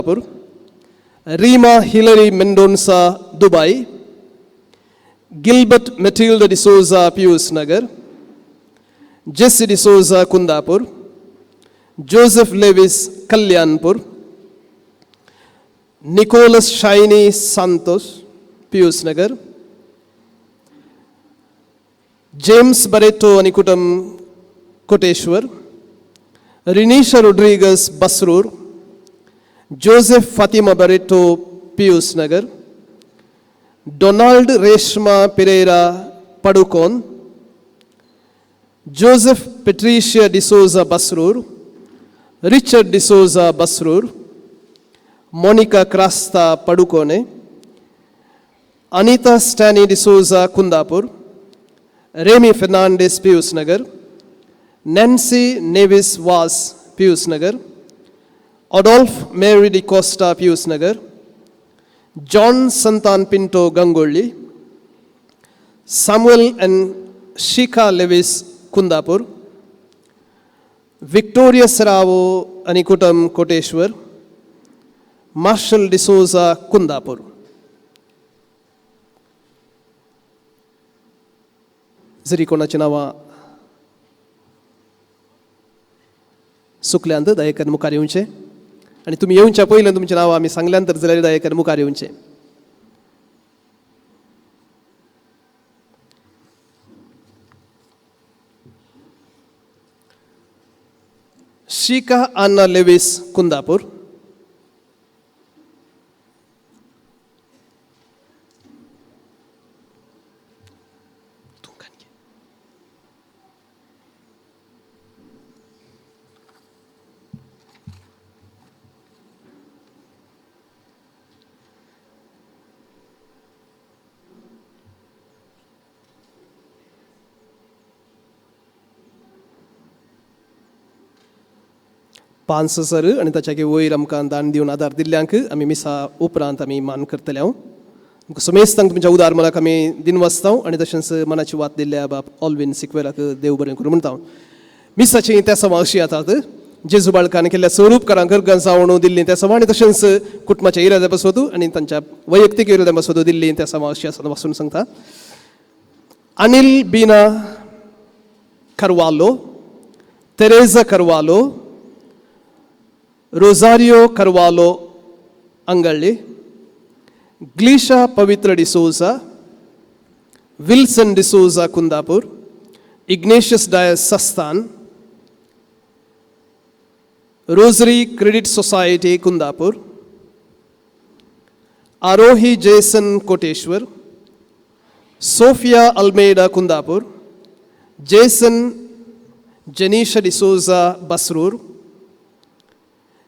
Reema Hillary Mendonca, Dubai. Gilbert Matilda D'Souza, Pius Nagar. Jesse D'Souza, Kundapur. Joseph Lewis, Kalyanpur. Nicholas Shiny Santos, Pius Nagar. James Barreto Anikutam, Koteshwar. Rinisha Rodriguez, Basrur. Joseph Fatima Barreto, Pius Nagar. Donald Reshma Pereira, Padukone. Joseph Patricia D'Souza, Basrur. Richard D'Souza, Basrur. Monica Crasta, Padukone. Anita Stani D'Souza, Kundapur. Remy Fernandez, Pius Nagar. Nancy Nevis Vaz, Pius Nagar. Adolf Mary D'Costa, Pius Nagar. John Santan Pinto, Gangolli. Samuel and Shikha Lewis, Kundapur. Victoria Serrao, Anikutam, Koteshwar. Marshall D'Souza, Kundapur. जरी कोणाची नांवां सुकल्यांत दयेकर मुखार येवचें आनी तुमी येवच्या पयलीं तुमचें नांव आमी सांगल्यान तर जाल्यार दयेकर मुखार येवचें. Shikha Anna Lewis, Kundapur. 5,000 आनी ताच्या वयर आमकां दान दिवन आदार दिल्ल्यांक आमी मिसा उपरांत आमी मान करतले. हांव तुमकां समेस्तांक तुमच्या उदार मनाक आमी दिन वाचता आनी तशेंच मनाची वात दिल्ल्या बाप ऑलवीन सिक्वेलाक देव बरें करूं म्हणटा. मिसाची त्या समा अशी येतात जेजू बाळकान केल्ल्या स्वरूपकारांक गर्गां जावन दिल्ली त्या समा आनी तशेंच कुटुंबाच्या इराद्या पासत आनी तांच्या वैयक्तीक इराद्या पासत दिल्ली त्या समा अशी आसा वाचून सांगता. Anil Beena Carvalho, Teresa Carvalho, Rosario Carvalho Angalli, Glisha Pavitra D'Souza, Wilson D'Souza Kundapur, Ignatius Dias Sasthan, Rosary Credit Society Kundapur, Arohi Jason Koteshwar, Sophia Almeida Kundapur, Jason Janisha D'Souza Basrur,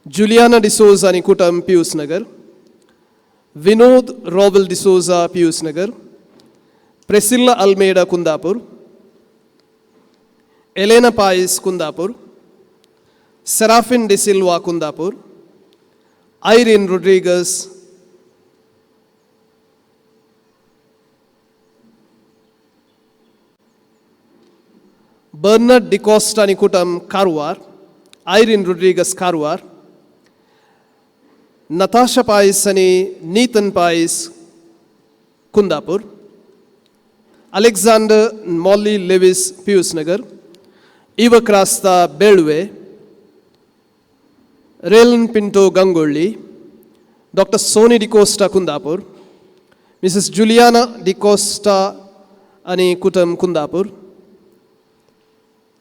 Juliana D'Souza आनी कुटम Pius Nagar, Vinod Rovel D'Souza Pius Nagar, Priscilla Almeida Kundapur, Elena Pais Kundapur, Serafin D'Silva Kundapur, Irene Rodrigues, Bernard D'Costa आनी कुटम Karwar, Irene Rodrigues Karwar, Natasha पायस आनी Neethan Pais Kundapur, Alexander Molly Lewis Pius Nagar, Eva Crasta Belve, Relan Pinto Gangolli, doctor Sony D'Costa Kundapur, Mrs Juliana D'Costa आनी कुटम Kundapur,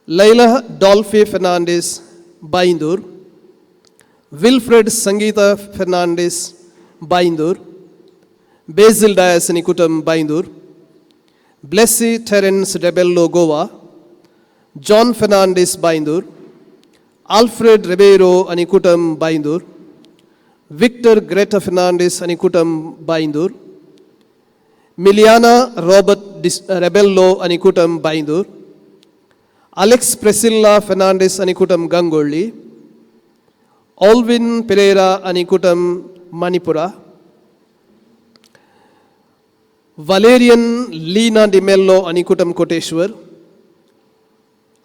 Laila Dolphy Fernandes Byndoor, Wilfred Sangeeta Fernandes Byndoor, Basil Dias आनी कुटम बांयदूर, Blessy Terence Rebello Goa, John Fernandes Byndoor, Alfred Ribeiro आनी कुटम बांयदूर, Victor Greta Fernandes आनी कुटम बांयदूर, मिलियाना Robert Rebello आनी कुटम बांयदूर, Alex प्रेसिल्ला Fernandes आनी कुटम Gangolli, Alwyn Pereira आनी कुटम Manipura, Valerian Leena D'Mello आनी कुटम कोटेश्वर,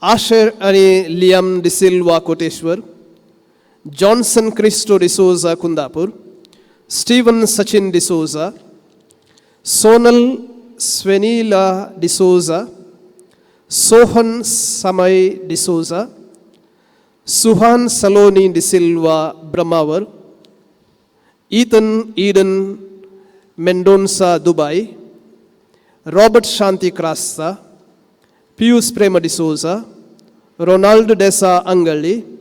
आशर आनी Liam D'Silva Koteshwar, Johnson Christo D'Souza Kundapur, Steven Sachin D'Souza, Sonal Swenila D'Souza, Sohan Samay D'Souza, Suhan Saloni D'Silva Brahmavar, Ethan Eden Mendonca Dubai, Robert Shanti Crasta, Pius Prema D'Souza, Ronald Desa Angali,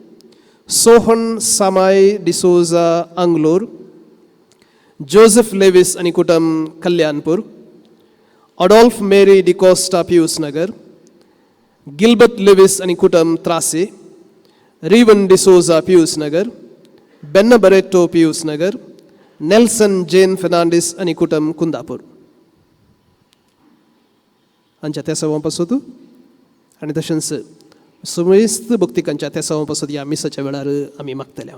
Sohan Samay D'Souza Anglur, Joseph Lewis आनी कुटम Kalyanpur, Adolf Mary D'Costa Pius Nagar, Gilbert Lewis आनी कुटम Trasi, Rivan D'Souza Pius Nagar, Benna Barreto Pius Nagar, Nelson Jane Fernandes आनी कुटम कुंदापूर. हांच्या तेसांवा पासत आनी तशेंच समेस्त भक्तिकांच्या तेसांवा पासत ह्या मिसाच्या वेळार आमी मागतले.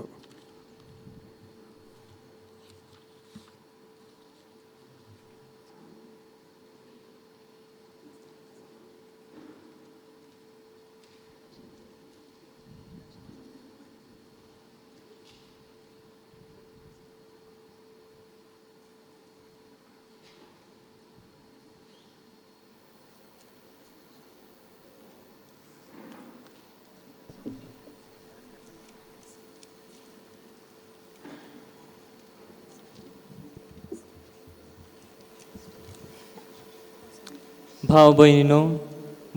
भाव भयणीनो,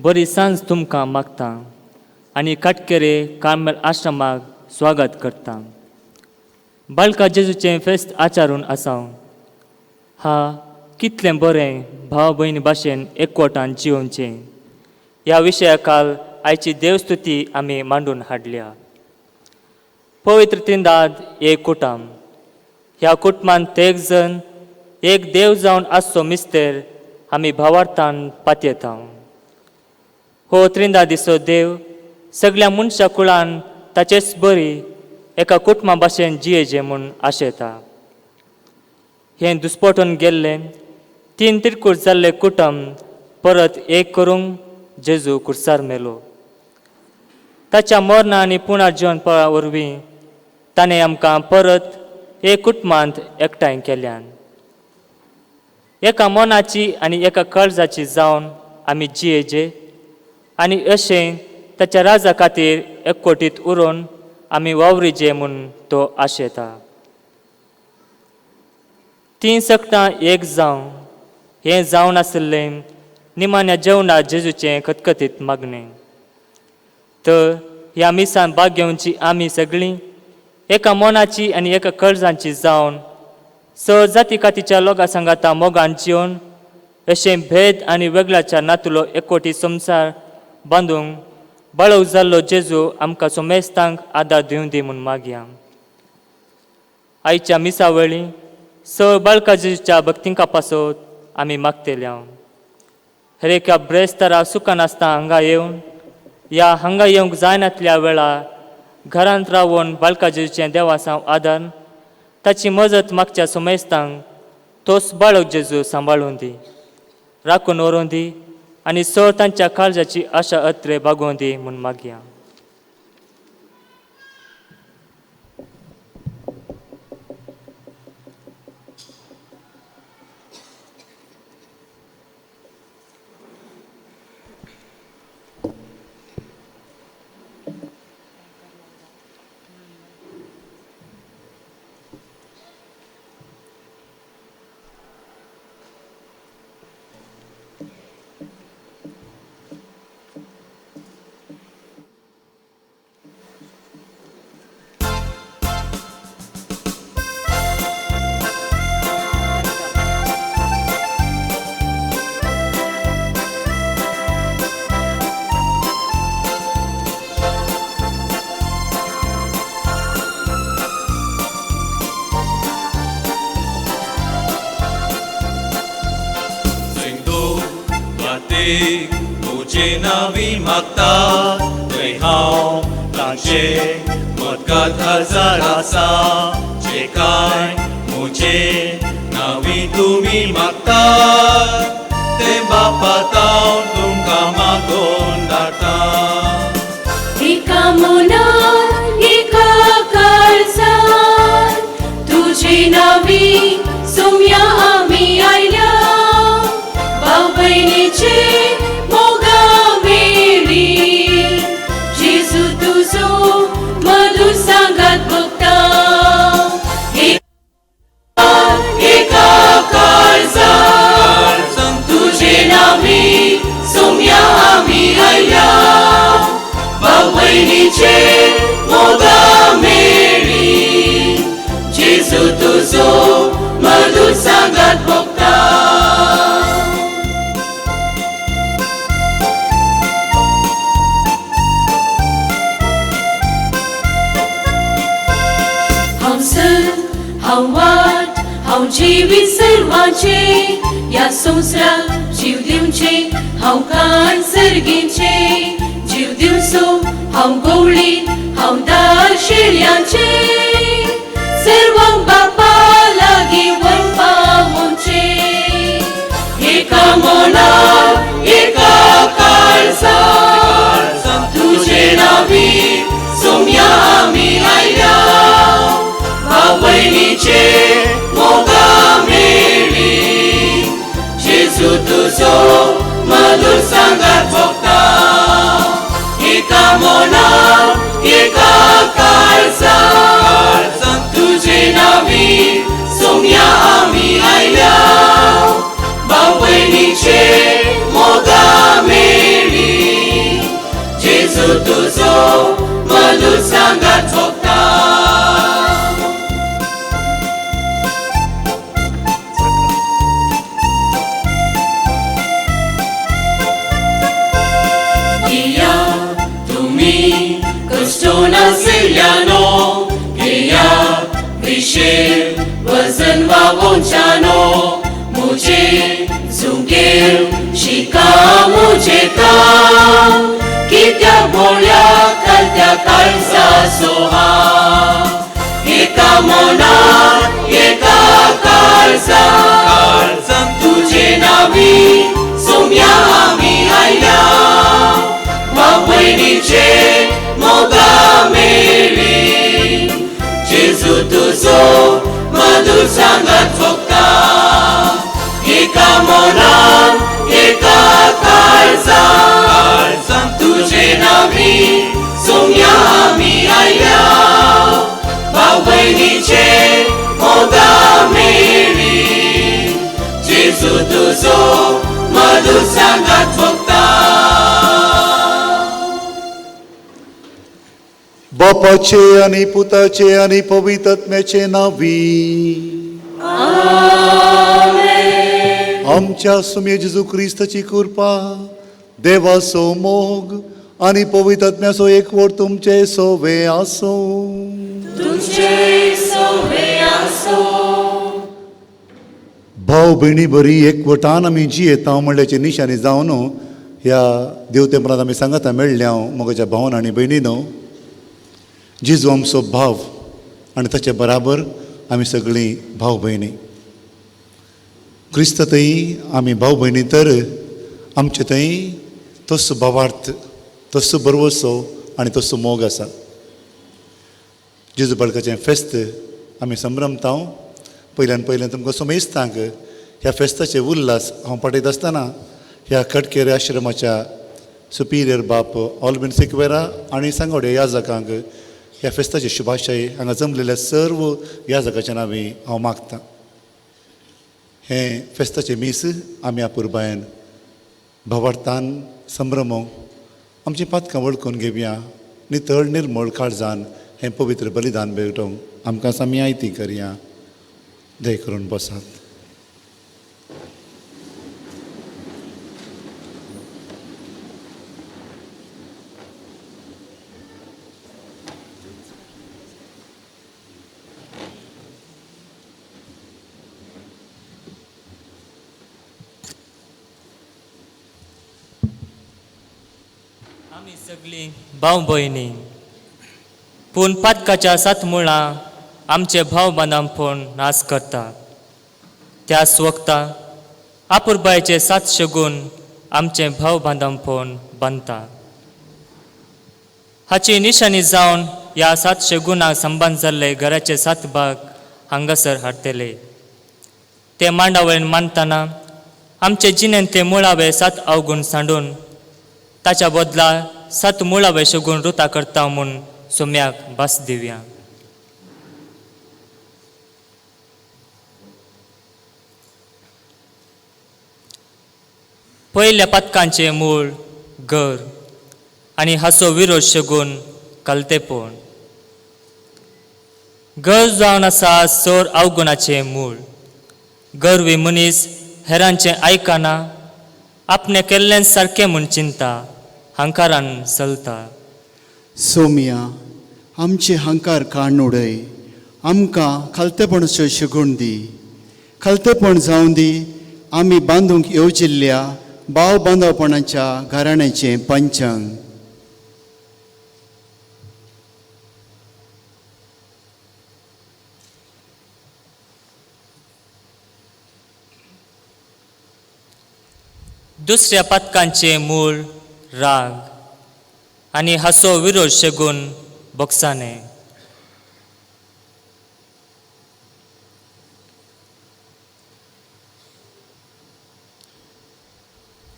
बरी सांज तुमकां मागता आनी काटकेरे कार्मेल आश्रमाक स्वागत करता. बालका जेजूचें फेस्त आचारून आसा. हा कितलें बरें भाव भयणी भाशेन एकवटान जियोवचें ह्या विशया काल आयची देवस्तुती आमी मांडून हाडल्या. पवित्र त्रिंदाद एक कुटुंब, ह्या कुटुंबान तेग जण एक देव जावन आसचो मिस्तेर आमी भावार्थान पातयेता. हो त्रिंदादीचो देव सगळ्या मनशा कुळान ताचेच बरी एका कुटुंबा भाशेन जियेजे म्हूण आशेता. हें दुस्पटून गेल्लें तीन तिरकूट जाल्लें कुटुंब परत एक करूंक जेजू कुर्सार मेलो. ताच्या मरणा आनी पुनर्जीवनपणा वरवीं ताणें आमकां परत एक कुटुंबांत एकठांय केल्यान. एका मनाची आनी एका काळजाची जावन आमी जियेजे आनी अशें ताच्या राजा खातीर एकवटीत उरोवन आमी वावरिजे म्हूण तो आशेता. तीं सकटां एक जावं हें जावन आशिल्लें निमाण्या जेवणात जेजूचें खतखतीत मागणें. तर ह्या मिसान भाग घेवची आमी सगळीं एका मनाची आनी एका काळजाची जावन स जाती कातीच्या लोकां सांगाता मोगान जिवन अशें भेद आनी वेगळ्याच्या नातुलो एकवटी संवसार बांदूंक बाळव जाल्लो जेजू आमकां सोमेस्तांक आदार दिवं दी म्हूण मागया. आयच्या मिसा वेळी स बाळका जेजूच्या भक्तिंका पासत आमी मागतले. हर एका ब्रेस्तारा सुखान आसता हांगा येवन या हांगा येवंक जायनातल्या वेळा घरांत रावन बाळका जेजूचें देवासांव आदार ताची मजत मागच्या सोमेस्तांक तोच बाळक जेजू सांबाळून दी, राखून व्हरून दी आनी सर तांच्या काळजाची आशा अत्रे भागोवन दी म्हूण मागया. मुझे नावी मागता थंय हांव तांचे मदगात हजार आसा, जे कांय मुझे नावी तुमी मागता ते बापा तावन तुमकां मागोवन धाडटा. एका मनान एका तुझे नावी सोम्या आमी आयल्या भाव भयणीचे मोगा मेळी जेजू तुजो मधुर सांगात भोगता एका काळजान तुझे नावी सोम्या आमी आयल्या भाव भयणीचे मोगा मेळी जेजू तुजो मधुर सांगात भोगता. हांव सत, हांव वाट, हांव जिवीत सर्वांचे ह्या संवसाराक जीव दिवचे हांव कान सर्गीचे जीव दिवचो हांव गवळी हांव दार शेळयांचे सर्वांक बापा लागीं व्हरपावचे एका मनान एका काळजान तुजे नावी सोम्या आमी आयल्या भाव भयणीचे मोगा मेळी जेजू तुजो मधुर सांगात भोगता एका मनान एका काळजान तुजे नावी सोम्या आमी आयल्या भाव भयणीचे मोगा मेळी जेजू तुजो मधुर सांगात भोगता. घेया तुमी कश्ट नाशिल्ल्यानो घेया विशेर वजन वागोवच्यानो मुझे जुगेर शिका मुझे काम कित्याक भोळ्या कालत्या काळजा सोहा एका मनान एका काळजान तुजे नावी सोम्या आमी आयल्या भाव भयणीचे मोगा मेळी जेजू तुजो मधुर सांगात भोगता एका मनान एका काळजान तुजे नावी सोम्या आमी आयल्या भाव भयणीचे मोगा मेळी जेजू तुजो मधुर सांगात भोगता. बापाचे आनी पुताचे आनी पवित्र आत्म्याचे नावी आमच्या सुम्ये जेजू क्रिस्ताची कृपा देवाचो मोग आनी पवित्र आत्म्याचो एकवट तुमचे सोवे आसूं. तुमचे सोवे आसूं. भाव भयणी बरी एकवटान आमी जियेता म्हणल्याची निशाणी जावन ह्या देवतेपणांत आमी सांगाता मेळ्ळ्या हांव म्हज्या भावन आनी भयणीनो. जेजू आमचो भाव आनी ताचे बराबर आमी सगळीं भाव भयणी. क्रिस्त थंय आमी भाव भयणी तर आमचे थंय तसो भावार्थ तसो बरवसो आनी तसो मोग आसा. जेजू बाळकाचें फेस्त आमी संभ्रमता. पयल्यान पयल्यान तुमकां समेस्तांक ह्या फेस्ताचे उल्हास हांव पाठयता आसतना ह्या कटकेर आश्रमाच्या सुपिरियर बाप ऑलबिन सिक्वेरा आनी सांगोडे याजकांक ह्या फेस्ताचे शुभाशय हांगा जमलेल्या सर्व याजकाच्या नांवी हांव मागतां. हें फेस्ताचें मीस आमी आपुरबायन भावार्थान संभ्रमोंक आमचीं पातकां वळखून घेवया नितळ निर्मळ काळजान हें पवित्र बलिदान भेटोवंक आमकां आमी आयती करया. दय करून बसात. आमी सगळीं भाव भयणी पूण पातकाच्या सात मुळां आमचे भाव बांदांपण नाश करता. त्याच वखता आपुरबायचे सात शगून आमचे भाव बांदांपण बांदता. हाची निशाणी जावन ह्या सात शगुनाक संबंद जाल्ले घराचे सात भाग हांगासर हाडटले. ते मांडावळीन मानतना आमचे जिणेंतले मुळावे सात अवगुण सांडून ताच्या बदला सात मुळावे शगून रुता करता म्हूण सोम्याक भास दिवया. पयल्या पातकांचें मूळ घर आनी हाचो विरोध शगून कलतेपण. घर जावन आसा सोर अवगुणाचें मूळ. गर्वी मनीस हेरांचें आयकना, आपणें केल्लें सारकें म्हूण चिंता, हांकारान चलता. सोमिया आमचे हांकार काडून उडय, आमकां खालतेपणाच्यो शगूण दी. खालतेपण जावन दी आमी बांदूंक येवजिल्ल्या भाव बांदवपणाच्या घराण्याचें पंचांग. दुसऱ्या पातकांचें मूळ राग आनी हाचो विरोध शगून बोक्साने.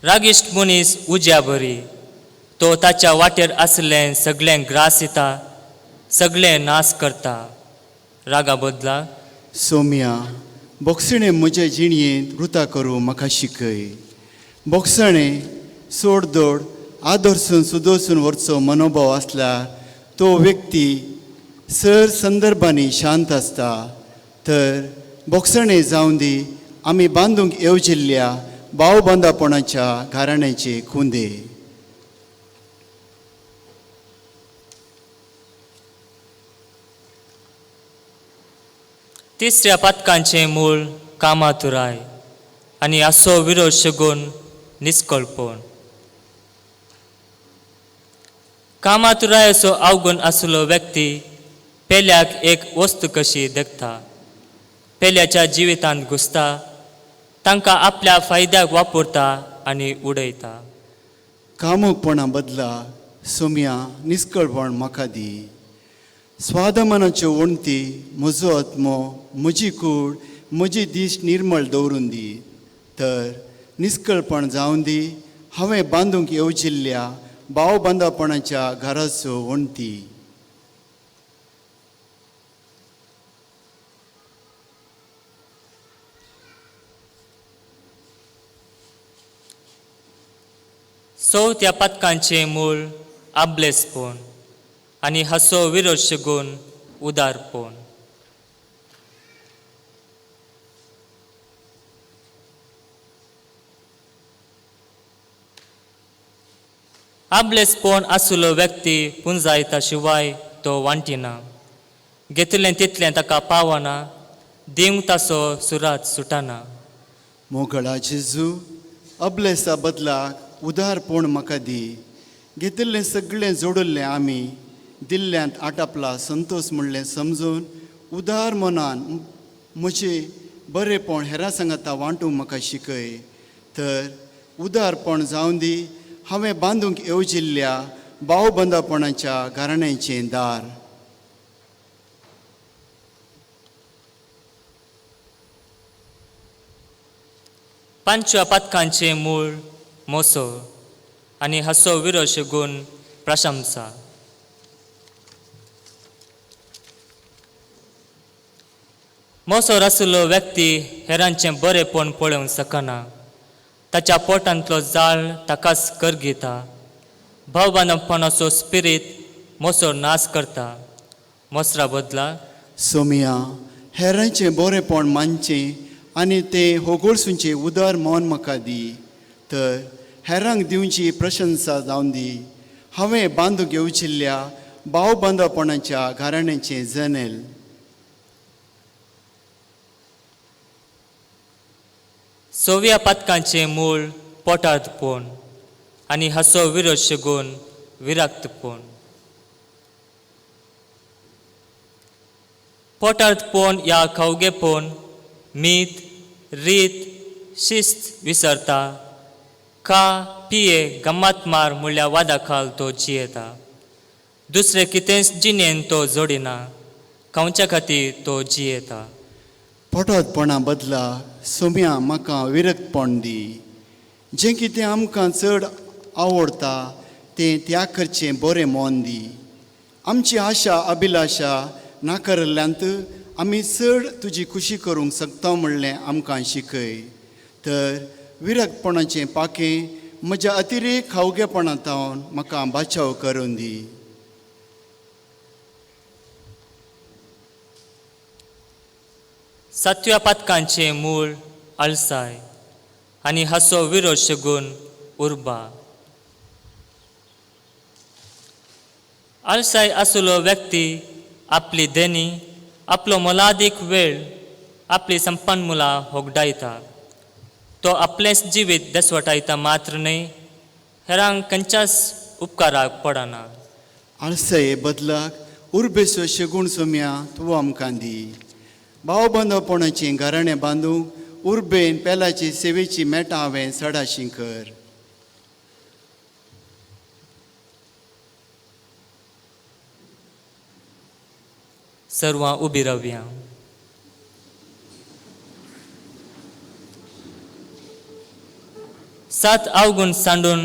रागिश्ट मनीस उज्या बरी, तो ताच्या वाटेर आसलें सगळें ग्रास येता, सगळें नाश करता. रागा बदला सोमिया बोगसणें म्हजे जिणयेंत रुता करूं म्हाका शिकय. बोगसणें सोडदोड आदर्सून सुदोसून व्हरचो मनोभाव आसल्यार तो व्यक्ती सर संदर्भांनी शांत आसता. तर बोगसणें जावन दी आमी बांदूंक येवजिल्ल्या भाव बांदापणाच्या घराण्याचे खुंदे. तिसऱ्या पातकांचें मूळ कामातुराय आनी हाचो विरोध शगून निस्कळपण. कामातुराय असो अवगुण आसलो व्यक्ती पेल्याक एक वस्तू कशी देखता, पेल्याच्या जिवितांत घुसता, तांकां आपल्या फायद्याक वापरता आनी उडयता. कामूकपणा बदला सोम्या निस्कळपण म्हाका दी. स्वादमानाच्यो वणती म्हजो आत्मो म्हजी कूड म्हजी दीस निर्मळ दवरून दी. तर निस्कळपण जावन दी हांवें बांदूंक येवजिल्ल्या भाव बांदापणाच्या घराचो वणती. चवथ्या पातकांचें मूळ आबलेसपण आनी हाचो विरोध शगून उदारपण. आबलेसपण आसलो व्यक्ती पुंजायता शिवाय तो वांटिना, घेतलें तितलें ताका पावना, दिवंक ताचो सुरात सुटाना. मोगळा जेजू अबलेसा बदलाक उदारपण म्हाका दी. घेतिल्लें सगळें जोडिल्लें आमी दिल्ल्यांत आटापला संतोष म्हणलें समजून उदार मनान म्हजें बरेंपण हेरां सांगाता वांटूंक म्हाका शिकय. तर उदारपण जावन दी हांवें बांदूंक येवजिल्ल्या भाव बांदापणाच्या घराण्याचें दार. पांचव्या पातकांचें मूळ मोसो आनी हाचो विरोध शगून प्रशंसा. मोसोर आशिल्लो व्यक्ती हेरांचें बरेंपण पळोवंक शकना, ताच्या पोटांतलो जाळ ताकाच करगिता. भाव बांदपणाचो स्पिरीत मोसोर नाश करता. मोसरा बदला सोमिया हेरांचें बरेंपण मानचें आनी तें होगोळसूंचें उदार मन म्हाका दी. तर हेरांक दिवची प्रशंसा जावन दी हांवें बांदूंक येवजिल्ल्या भाव बांदापणाच्या घराण्याचें जनेल. सव्या पातकांचें मूळ पोटार्तपण आनी हाचो विरोध शगून विराक्तपण. पोटार्तपण ह्या खावगेपण मीत रीत शिस्त विसरता, का पिये गम्मात मार म्हणल्या वादा खाल तो जियेता. दुसरें कितेंच जिणेन तो जोडिना, खावच्या खातीर तो जियेता. पोटोतपणा बदला सोम्या म्हाका विरक्तपण दी. जें कितें आमकां चड आवडटा तें त्याग करचें बरें मन दी. आमची आशा अभिलाशा नाकारल्ल्यांत आमी चड तुजी खुशी करूंक शकता म्हणलें आमकां शिकय. तर विरक्तपणाचें पाखें म्हज्या अतिरेक खावगेपणा तावन म्हाका बाचाव करून दी. सातव्या पातकांचें मूळ आळसाय आनी हाचो विरोध शगून उर्बा. आळसाय आसलो व्यक्ती आपली देणी, आपलो मोलादीक वेळ, आपली संपन्न मुलां होगडायता. तो आपलेंच जिवीत दसवटायता मात्र न्हय, हेरांक खंयच्याच उपकाराक पडना. आळसाये बदलाक उर्बेचो शेगूण सोम्या तूं आमकां दी. भाव बांदवपणाचें घराणें बांदूंक उर्बेन पेलाची सेवेची मेटां हांवें चडाशी कर. सर्वां उबी रावया. सात आवगूण सांडून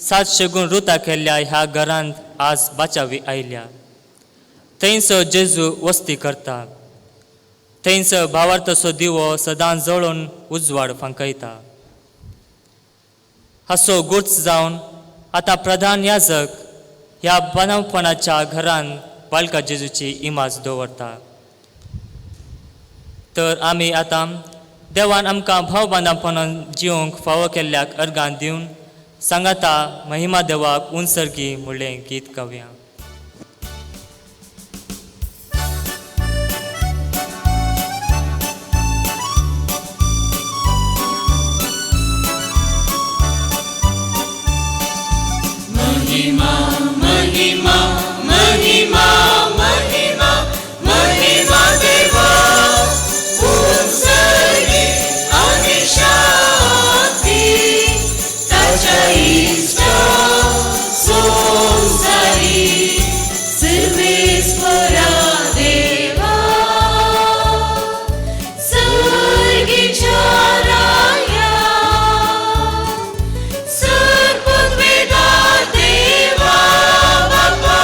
सात शेगूण रुता केल्ल्या ह्या घरांत आज बाचावी आयल्या. थंयसो जेजू वस्ती करता. थंयसो भावार्थाचो दिवो सदां जळोवन उजवाड फांकयता. हाचो गुर्च जावन आतां प्रधान याजक ह्या बांदवपणाच्या घरांत बालका जेजूची इमाज दवरता. तर आमी आतां देवान आमकां भाव बांदापणान जिवंक फावो केल्ल्याक अर्गां दिवन सांगाता महिमा देवाक उनसर्गी म्हणलें गीत गावया. महिमा महिमा महिमा महिमा महिमा देवा उंचली आनी शांती ताच्या इश्टा संवसारी सर्वेस्परा देवा सर्गीच्या राया सर्पद्वेदा देवा बापा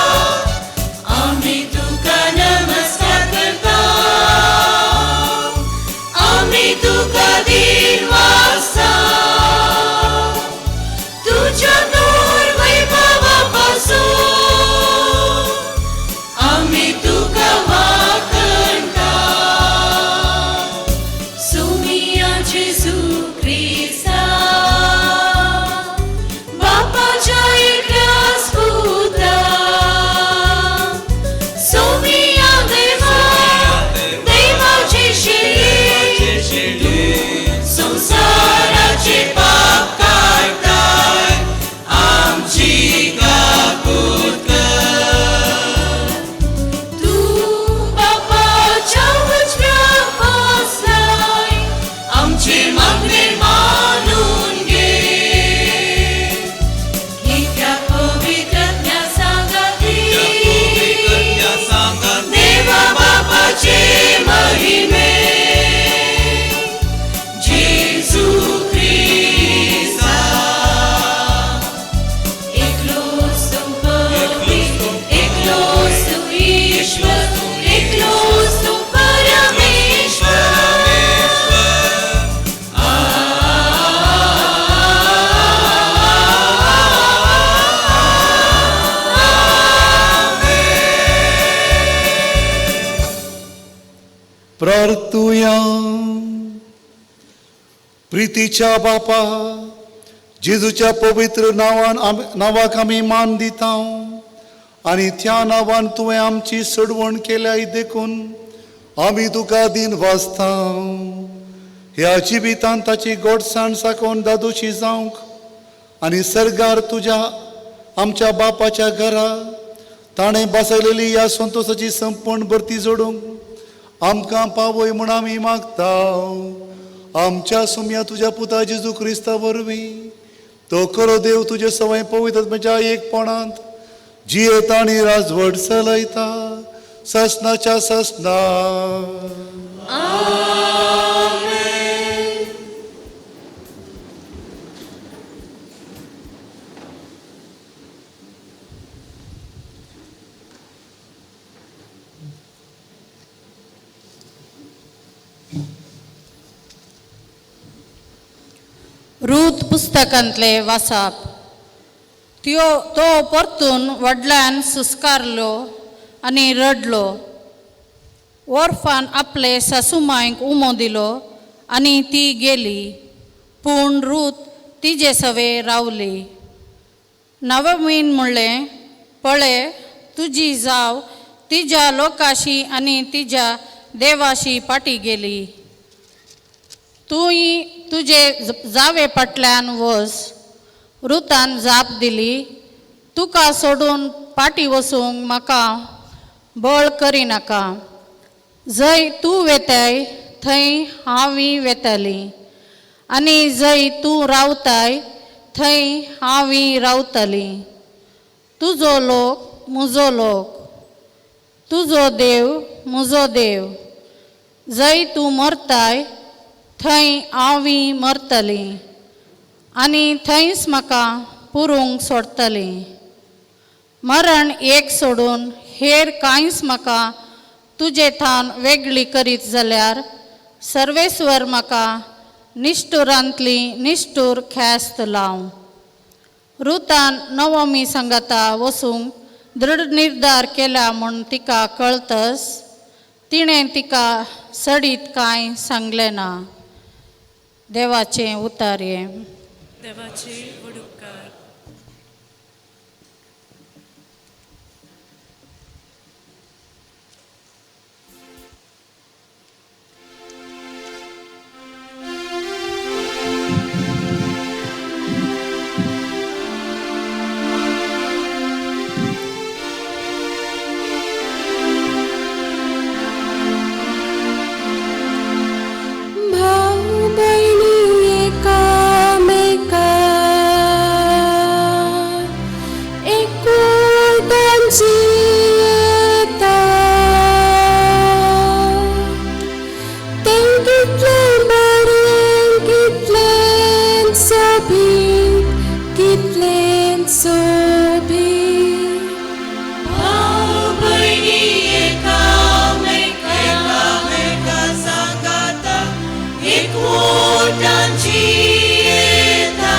आमी तुका नमस्कार करता आमी तुका दिनवासा तुज्या नूर वैभवा पासून आमी तुका वाखणता. सुमिया जेजू क्रिस्ता बापाच्या एकल्याच पुता सोमिया देवा देवाचे शिरे संवसाराचे पाप काडटाय आमची काकूत कर. तूं बापाच्या उजव्या बसलाय आमचे मागणे मानून घे. कित्याक पवित्रज्ञा सांगाती देवा बापाचे महिमे जेजू क्रिस्ता. एकलोच तूं पवित्र, एकलोच तूं ईश्वर, एकलोच तूं परमेश्वर. प्रार्थुया. प्रितीच्या बापा जेजूच्या पवित्र नांवान नांवाक आमी मान दिता आनी त्या नांवान तुवें आमची सडवण केल्या देखून आमी तुका दिन वाचता. ह्या जिवितान ताची गोडसाण साकोवन दादोशी जावंक आनी सर्गार तुज्या आमच्या बापाच्या घरा ताणें बसयलेली ह्या संतोसाची संपण भरती जोडूंक आमकां पावय म्हूण आमी मागता. आमच्या सुम्या तुज्या पुता जेजू क्रिस्ता वरवीं तो खरो देव तुजे सवय पवित्र म्हज्या एकपणांत जियेता आनी राजवट चलयता ससनाच्या ससना. आमेन. रूत पुस्तकांतले वासाप. त्यो तो परतून व्हडल्यान सुस्कारलो आनी रडलो. ओर्फान आपले सासुमायक उमो दिलो आनी ती गेली, पूण रूत तिजे सवे रावली. नवमीन म्हणलें, पळय तुजी जाव तिज्या लोकाशी आनी तिज्या देवाशी फाटी गेली. तूंय तुजे जावे फाटल्यान वच. रुतान जाप दिली, तुका सोडून फाटी वचूंक म्हाका बळ करिनाका. जंय तूं वेताय थंय हांवूय वेताली आनी जंय तूं रावताय थंय हांवूय रावताली. तुजो लोक म्हजो लोक, तुजो देव म्हजो देव. जंय तूं मरताय थंय हांवूय मरतली आनी थंयच म्हाका पुरूंक सोडटली. मरण एक सोडून हेर कांयच म्हाका तुजे थावन वेगळी करीत जाल्यार सर्वेस्वर म्हाका निश्ठुरांतली निश्ठूर ख्यास्त लाव. रुतान नवमी सांगाता वचूंक दृढ निर्धार केला म्हूण तिका कळतस तिणें तिका सडीत कांय सांगलें ना. देवाचें उतार हें. देवाचे व्हड उपकार. भाव भयणी एकामेका एकूटांची येता, तें कितलें बरें, कितलें सोबीत, कितलें सोबीत. भाव भयणी एकामेका सांगाता एकवटांची येता,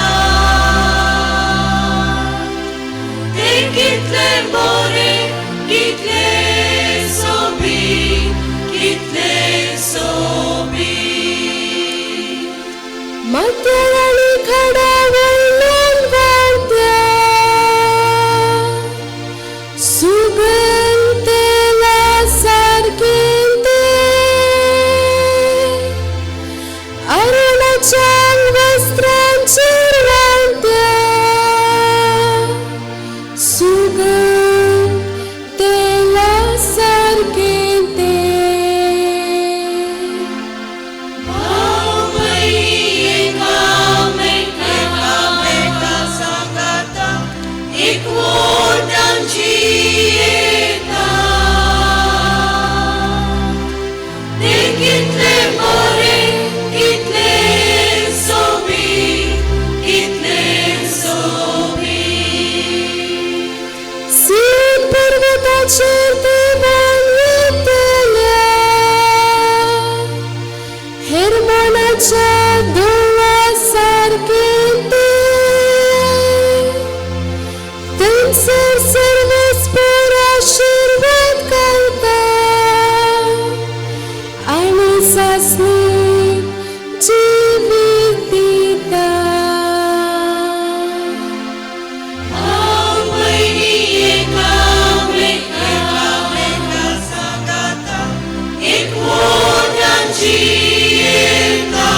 तें कितलें बरें, कितलें सोबीत, कितलें सोबीत. माथ्यार खडा वयल्यान व्हांवत्या सुगंध तेला सारकें तें, अरुणाच्या वस्त्रांचेर व्हांवत्या सुगंध तेला सारकें तें. भाव भयणी एकामेका सांगाता एकवटांची येता, तें कितलें बरें, कितलें सोबीत, कितलें सोबीत. सियोन पर्वताचेर देवान येतल्या हेरमोणाच्या धुवा सारकें तें, थंयसर सर्वेस्पर आशिर्वाद घालता आनी सासणीक जिवीत दिता. भाव भयणी एकामेका सांगाता एकवटांची येता,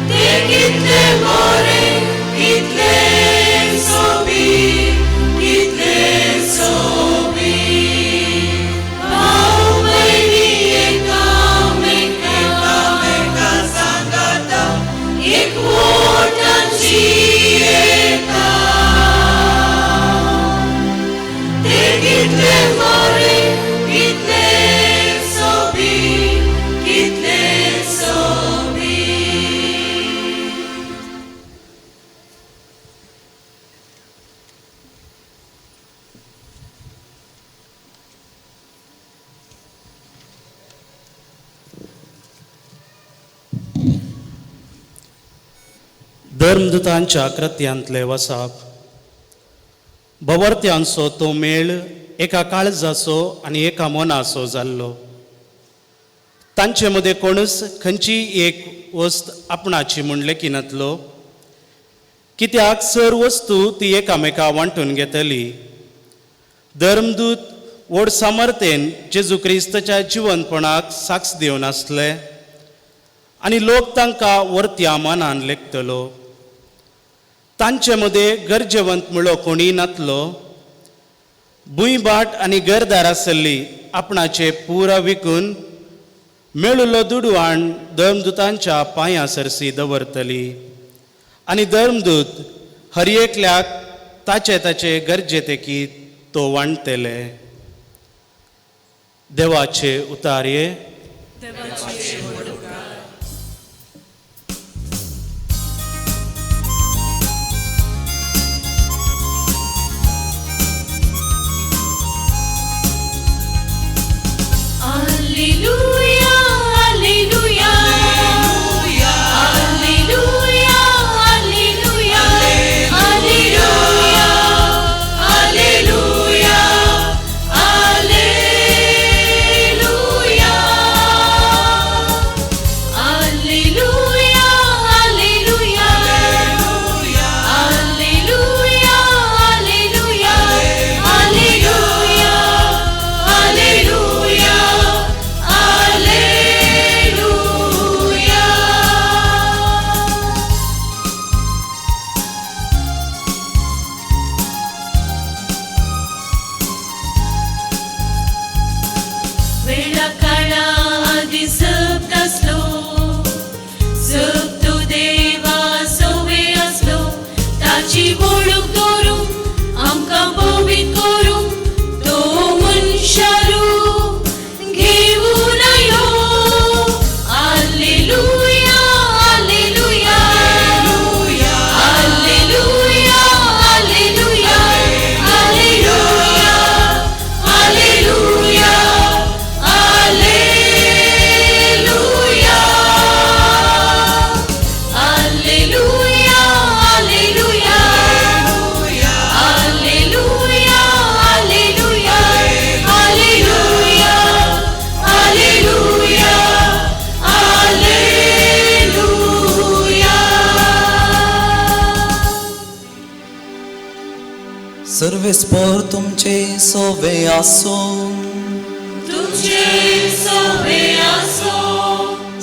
तें कितलें बरें, कितलें सोबीत, कितलें सोबीत. भाव भयणी धर्मदूतांच्या कृत्यांतले वसाप. भवर्त्यांचो तो मेळ एका काळजाचो आनी एका मनाचो जाल्लो. तांचे मदें कोणूच खंयचीय एक वस्त आपणाची म्हूण लेखिनातलो, कित्याक सर वस्तू ती एकामेका वांटून घेतली. धर्मदूत व्हड सामर्थ्येन जेजू क्रिस्ताच्या जिवनपणाक साक्ष दिवन आसले आनी लोक तांकां वर्त्या मनान लेखतलो. तांचे मदें गरजेवंत म्हणलो कोणीय नातलो. भूंयभाट आनी घरदार आसली आपणाचे पुरा विकून मेळिल्लो दुडवाण धर्मदूतांच्या पांयां सरशी दवरतली आनी धर्मदूत हर एकल्याक ताचे ताचे गरजे तेकीत तो वांटतले. देवाचे उतारये. Alleluia, alleluia, alleluia, alleluia, alleluia, alleluia, alleluia, alleluia, alleluia, alleluia, alleluia, alleluia, alleluia, alleluia. वेळा काळा आदी जप्त आसलो, जप्त देवा सोवे आसलो, ताची वळख दवरूंक आमकां पवित्र करूंक तो मनशारूप घेवन आयलो. Alleluia, alleluia, alleluia, alleluia, alleluia, alleluia, alleluia, alleluia, alleluia, alleluia, alleluia, alleluia, alleluia, alleluia. सर्वेस्पर तुमचे सोवे आसूं. तुझे सोवे आसो.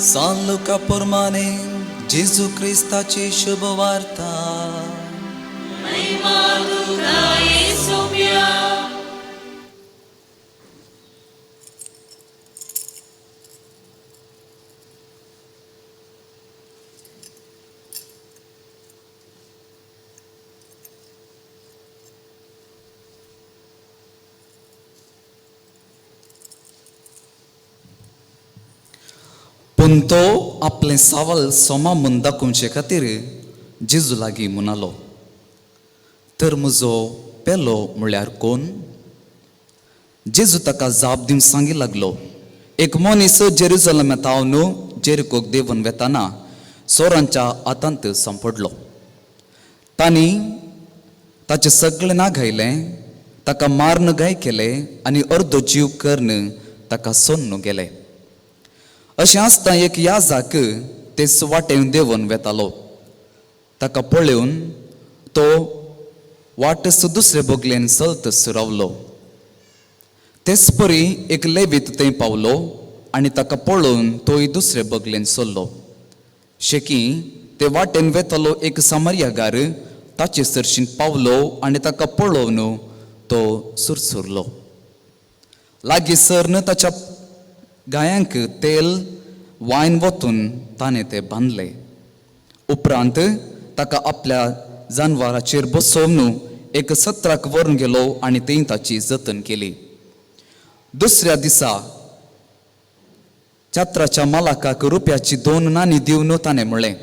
सान लुका प्रमाणे जेजू क्रिस्ताची शुभ वार्ता. महिमा तुका येसुम्या. पूण तो आपलें सवाल सोमा म्हूण दाखोवचे खातीर जेजू लागीं म्हणालो, तर म्हजो पेलो म्हळ्यार कोण? जेजू ताका जाप दिवन सांगी लागलो, एक मनीस जेरुजलमांत न्हू जेरिकोक देंवन वेताना चोरांच्या हातांत सांपडलो. तांणी ताचें सगळें नागायलें, ताका मारून घाय केले आनी अर्दो जीव करून ताका सोडून गेले. अशें आसतना एक याजाक तेच वाटेन देंवन वेतालो. ताका पळोवन तो वाटस दुसरे बगलेन चलत रावलो. तेच परी एक लेवीत थंय पावलो आनी ताका पळोवन तोय दुसरे बगलेन सरलो. शेकी ते वाटेन वेतालो एक सामर्यागार ताचे सरशीन पावलो आनी ताका पळोवन तो सुरसुरलो. लागीं सरन ताच्या गायांक तेल वायन वतून ताणें तें बांदलें. उपरांत ताका आपल्या जानवराचेर बसोवन एक सत्राक व्हरून गेलो आनी थंय ताची जतन केली. दुसऱ्या दिसा छात्राच्या मालकाक रुपयाची 2 नाणी दिवन ताणें म्हणलें,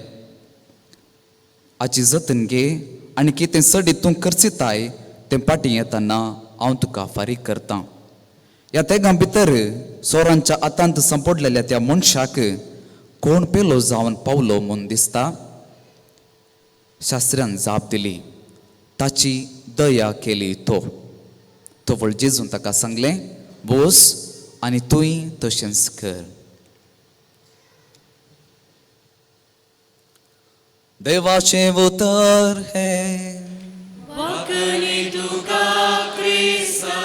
हाची जतन घे आनी कितें चडीत तूं खर्चिताय तें फाटीं येतना हांव तुका फारीक करतां. ह्या तेगां भितर चोरांच्या हातांत सांपडलेल्या त्या मनशाक कोण पेलो जावन पावलो म्हूण दिसता? शास्त्र्यान जाप दिली, ताची दया केली तो. तवळ जेजून ताका सांगलें, बोस आनी तूंय तशेंच कर. देवाचें उतर हें. वाकणी तुका क्रिस्ता.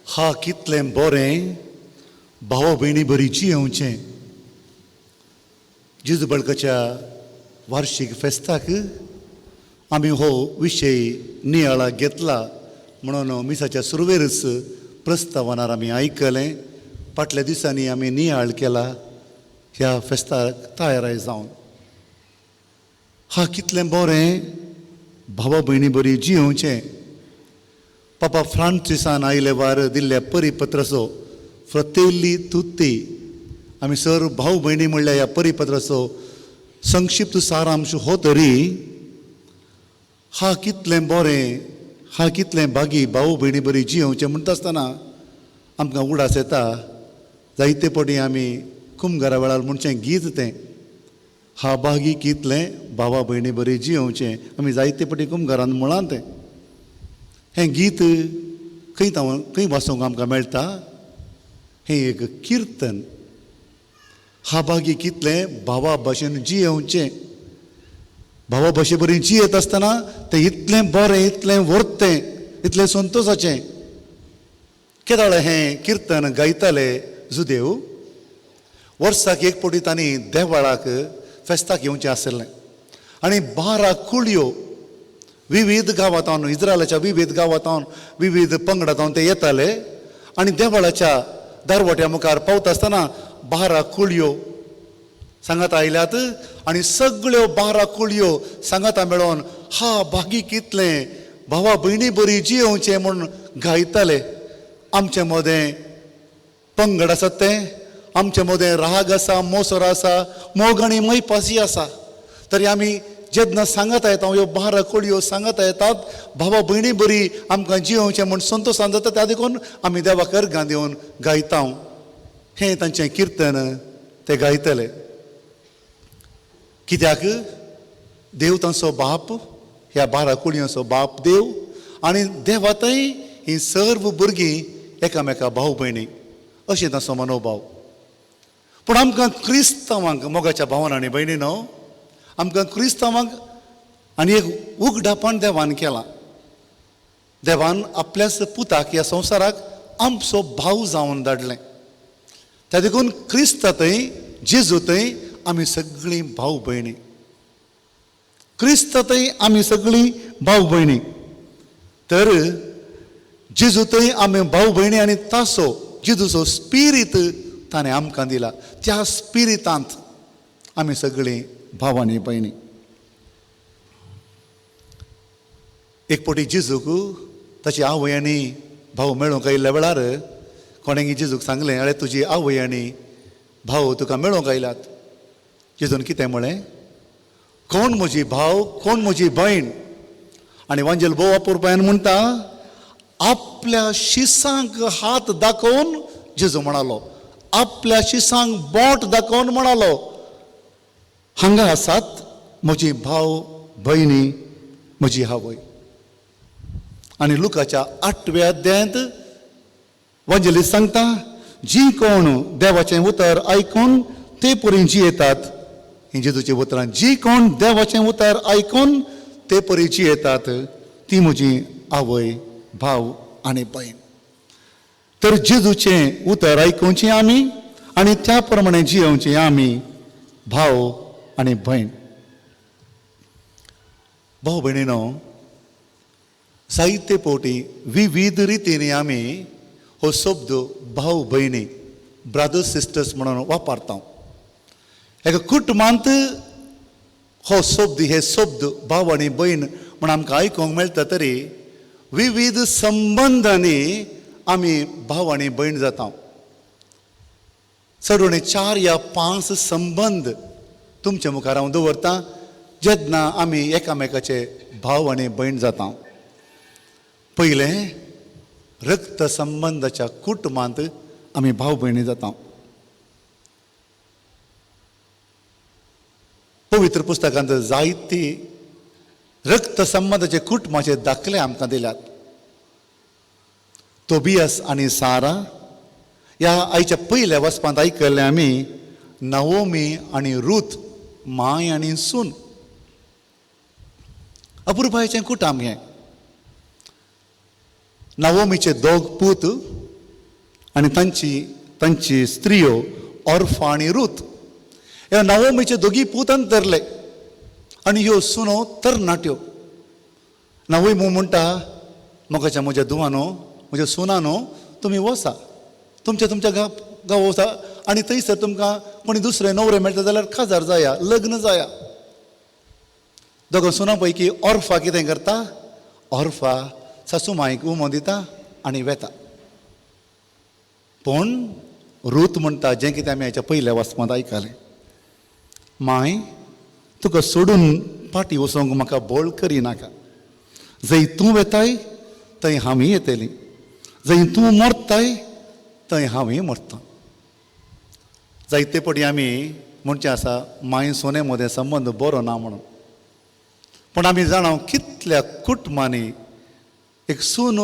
हा कितलें बरें भाव भयणी बरी जियेवचें. जेजू बळकाच्या वार्शीक फेस्ताक आमी हो विशय नियाळाक घेतला म्हणून मिसाच्या सुरवेरच प्रस्तावनार आमी आयकलें. फाटल्या दिसांनी आमी नियाळ केला ह्या फेस्ताक तयार जावन. हा कितलें बरें भावा भयणी बरी जियेवचें. पापा फ्रांसिसान आयले वार दिल्ल्या परिपत्राचो फ्रतेल्ली तुत्ती आमी सर भाव भयणी म्हणल्या ह्या परिपत्राचो संक्षिप्त सारांश हो तरी हा कितलें बरें, हा कितलें भागी भाव भयणी बरी जियेवचें म्हणटा आसतना आमकां उडास येता. जायते पटी आमी कुमगारा वेळार म्हणचें गीत तें, हा भागी कितलें भावा भयणी बरी जियेवचें, आमी जायते पटी कुमगारान म्हळां तें. हें गीत खंय खंय वाचूंक आमकां मेळटा? हें एक किर्तन. हा भागी कितलें भावा भाशेन जियेवचें. भावा भाशे बरी जियेत आसतना तें इतलें बरें, इतलें वर्तें, इतलें संतोशाचें. केदाळ हें किर्तन गायताले जुदेव वर्साक एक पटी तांणी देवाळाक फेस्ताक येवचें आशिल्लें आनी 12 कुळयो विविध गांवांत, इस्रायलाच्या विविध गांवांत, विविध पंगडांत ते येताले आनी देवळाच्या दरवट्या मुखार पावता आसतना 12 कुळयो सांगाता आयल्यात आनी सगळ्यो 12 कुळयो सांगाता मेळोन हा भागी कितलें भावा भयणी बरी जियेवचें म्हूण गायताले. आमचे मदें पंगड आसात ते, आमचे मदें राग आसा, मोसर आसा, मोग आनी मैपासी आसा. तरी आमी जेन्ना सांगता येता ह्यो 12 कुळयो सांगता येतात भावा भयणी बरी आमकां जियेवचें म्हूण संतोशान जाता, त्या देखून आमी देवाक अर्गां दिवन गायता. हें तांचें किर्तन ते गायतले. कित्याक देव तांचो बाप, ह्या 12 कुळयांचो बाप देव आनी देवातय ही सर्व भुरगीं एकामेका भाव भयणी अशें तांचो मनोभाव. पूण आमकां क्रिस्तांवांक मोगाच्या भावान आनी भयणी न्हू, आमकां क्रिस्तांवांक आनी एक उगडापण देवान केलां. देवान आपल्याच पुताक ह्या संवसाराक आमचो भाव जावन धाडलें. त्या देखून क्रिस्ता थंय जेजू थंय आमी सगळीं भाव भयणी. क्रिस्त थंय आमी सगळीं भाव भयणी. तर जेजू थंय आमी भाव भयणी आनी तासो जेजूचो स्पिरीत ताणें आमकां दिला. त्या स्पिरितांत आमी सगळीं भाव आनी भयणी. एक पटी जेजूक ताची आवय आनी भाव मेळूंक आयिल्ल्या वेळार कोणें जेजूक सांगलें, अरे तुजी आवय आनी भाव तुका मेळूंक आयल्यात. जेजून कितें म्हळें? कोण म्हजी भाव, कोण म्हजी भयण? आनी वांजेल भोव अपुरबायेन म्हणटा, आपल्या शिसांक हात दाखोवन जेजू म्हणालो, आपल्या शिसांक बोट दाखोवन म्हणालो, हांगा आसात म्हजी भाव भयणी, म्हजी आवय. आनी लुकाच्या 8व्या अध्यायांत वांजेली सांगता, जी कोण देवाचें उतर आयकून ते परी जियेतात, ही जेजूची उतरां, जी कोण देवाचें उतर आयकून ते परी जियेतात ती म्हजी आवय, भाव आनी भयण. तर जेजूचें उतर आयकुचें आमी आनी त्या प्रमाणे जियेवचें आमी भाव आनी भयण. भाव भयणीनो, जायते फावटी विविध रितींनी आमी हो शब्द भाव भयणी, ब्रदर्स सिस्टर्स म्हणून वापरता. एका कुटुंबांत हो शब्द, हे शब्द भाव आनी भयण म्हण आमकां आयकूंक मेळटा, तरी विविध संबंदांनी आमी भाव आनी भयण जाता. चड उणे 4 या 5 संबंद तुमच्या मुखार हांव दवरतां. जेन्ना आमी एकामेकाचे भाव आनी भयण जाता. पयलें रक्त संबंदाच्या कुटुंबांत आमी भाव भयणी जाता. पवित्र पुस्तकांत जायती रक्त संबंदाचे कुटुंबाचे दाखले आमकां दिल्यात. तोबियस आनी सारा ह्या आयच्या पयल्या वचपांत आयकल्लें आमी नवोमी आनी रूथ, माय आनी सून. अपुरबायेचें कुटुंब हें. नवोमीचे दोग पूत आनी तांची तांची स्त्रियो ऑर्फा आनी रूथ. ह्या नवोमीचे दोगी पूत अंतरले आनी ह्यो सुनो तरणाट्यो. नवोमी म्हणटा मोगाच्या म्हज्या धुवानो, म्हज्या सुनानो, तुमी वसा तुमच्या तुमच्या गांव गांव वसा आनी थंयसर तुमकां कोणी दुसरे नवरे मेळटा जाल्यार काजार जाया, लग्न जाया. दोगां सुना पैकी ऑर्फा कितें करता, ऑर्फा सासू मायक उमो दिता आनी वेता. पूण रूथ म्हणटा जें कितें आमी हाच्या पयल्या वाचपांत आयकलें, माय तुका सोडून फाटीं वचोंक म्हाका बळ करिनाका. जंय तूं वेताय थंय हांवूय येतली, जंय तूं मरताय थंय हांवूय मरता. जायते पटी आमी म्हणचें आसा माय सोने मदें संबंद बरो ना म्हणून, पूण आमी जाणा कितल्या कुटुंबांनी एक सून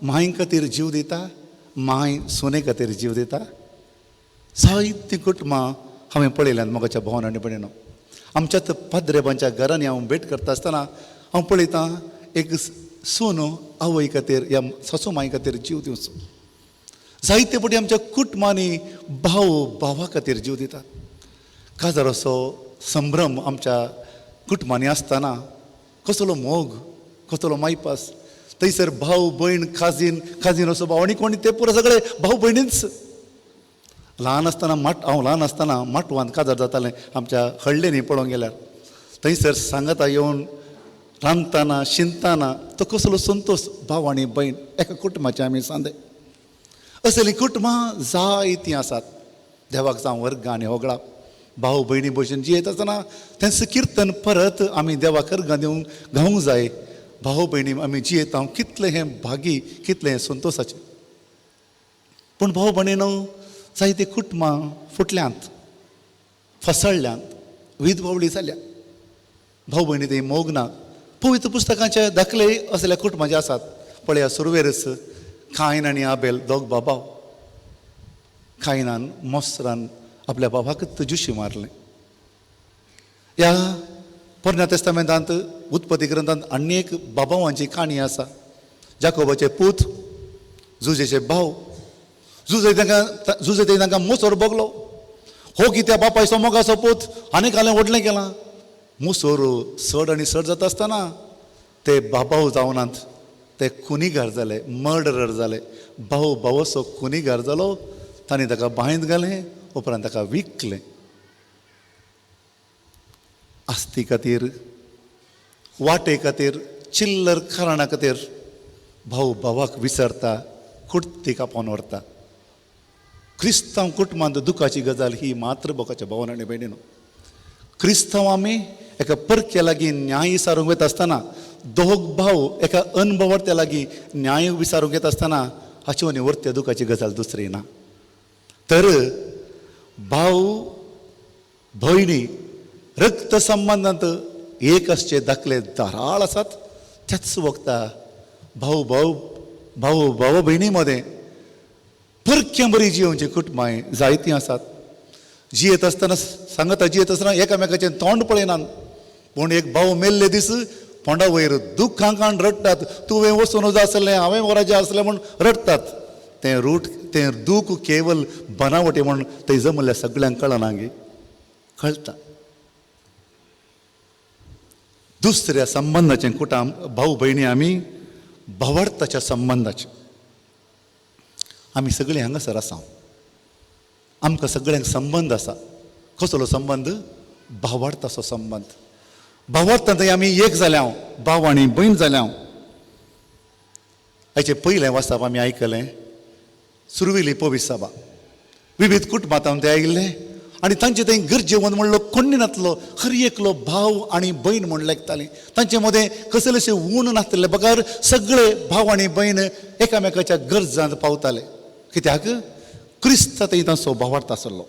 माय खातीर जीव दिता, माय सुने खातीर जीव दिता. जायतीं कुटुंबां हांवें पळयल्यांत मोगाच्या भोवन आनी भयणीनो. आमच्याच पाद्रेबांच्या घरांनी हांव भेट करता आसतना हांव पळयतां एक सून आवय खातीर ह्या सासू माय खातीर जीव दिवचो. जायते पटी आमच्या कुटुंबांनी भाव भावा खातीर जीव दितात. काजार असो संभ्रम आमच्या कुटुंबांनी आसतना कसलो मोग, कसलो मायपास. थंयसर भाव भयण, काजीन काजीन असो भाव आनी कोणी ते पुरो सगळे भाव भयणीच. ल्हान आसतना हांव ल्हान आसतना माटवांत काजार जातालें आमच्या हळ्ळेनी पळोवंक गेल्यार. थंयसर सांगाता येवन रांदतना शिंदतना तो कसलो संतोश, भाव आनी भयण एका कुटुंबाचे आमी सांदे. असलीं कुटुंबां जायतीं आसात. देवाक जावं वर्गां आनी होगळाप. भाव भयणी भशेन जियेत आसतना तेंच किर्तन परत आमी देवाक अर्गां दिवंक गावंक जाय. भाव भयणी आमी जियेता कितलें हें भागी, कितलें हें संतोशाचें. पूण भाव भयणीनो जायतीं कुटुंबां फुटल्यांत, फसळ्ळ्यांत, विधवावळी जाल्या. भाव भयणी ते मोग ना. पवित्र पुस्तकांचे दाखले असल्या कुटुंबाचे आसात. पळया सुरवेरच कायन आनी आबेल दोग बाबाव. कायनान मोसरान आपल्या बाबाकच जुशी मारलें. ह्या पोरण्या तेस्तामेंतांत उत्पत्ती ग्रंथांत आनी एक बाबावांची काणी आसा. जाकोबाचे पूत, जुजेचे भाव, जुजे तांकां मोसोर भोगलो. हो कित्या बापायचो मोगाचो पूत आनी कालें व्हडलें केलां. मोसोर चड आनी चड जाता आसतना ते बाबाव जावनात, ते खुनीगार जाले, मर्डरर जाले. भाव भावसो खुनीगार जालो. तांणी ताका बांयंत घालें, उपरांत ताका विकलें. आस्ती खातीर, वाटे खातीर, चिल्लर कारणा खातीर भाव भावाक विसरता, कुर्तीक आपोवन व्हरता. क्रिस्तांव कुटुंबांत दुखाची गजाल ही मात्र बोकाच्या भावन आनी भयणीनो. क्रिस्तांव आमी एका परक्या लागीं न्याय विचारूंक वता आसतना, दोग भाव एका अनभवर्त्या लागीं न्याय विचारूंक येता आसतना हाची आनी वर्त्या दुखाची गजाल दुसरी ना. तर भाव भयणी रक्त संबंदांत एक आसचे दाखले धाराळ आसात. त्याच वखता भाव भाव भाव भाव भयणी मदें परक्यां बरी जियोवची कुटुंबां जायतीं आसात. जियेत आसतना सांगता जियेत आसतना एकामेकाचें तोंड पळयनात, पूण एक भाव मेल्ले दीस फोंडा वयर दुख्खां काण रडटात. तुवें वचून जाय आसलें, हांवें वराचें आसलें म्हूण रडटात. तें रूट तें दूख केवल बनावटी म्हूण थंय जमल्या सगळ्यांक कळना गे, कळटा. दुसऱ्या संबंदाचें कुटाम भाव भयणी आमी भावार्थाच्या संबंदाचें. आमी सगळीं हांगासर आसा, आमकां सगळ्यांक संबंद आसा. कसलो संबंद? भावार्थाचो संबंद. भावार्थांत आमी एक जाल्या, भाव आनी भयण जाल्या. हाचें पयलें वाचप आमी आयकलें सुरवेली पवित्र सभा. विविध कुटुंबांत ते आयिल्ले आनी तांचे थंय गरजेवंत म्हणलो कोण्णी नातलो, हर एकलो भाव आनी भयण म्हूण लेखताली. तांचे मदें कसलेशें ऊण नासतलें बगर सगळे भाव आनी भयण एकामेकाच्या गरजांत पावताले. कित्याक क्रिस्त थंय तांचो भावार्थ आसलो.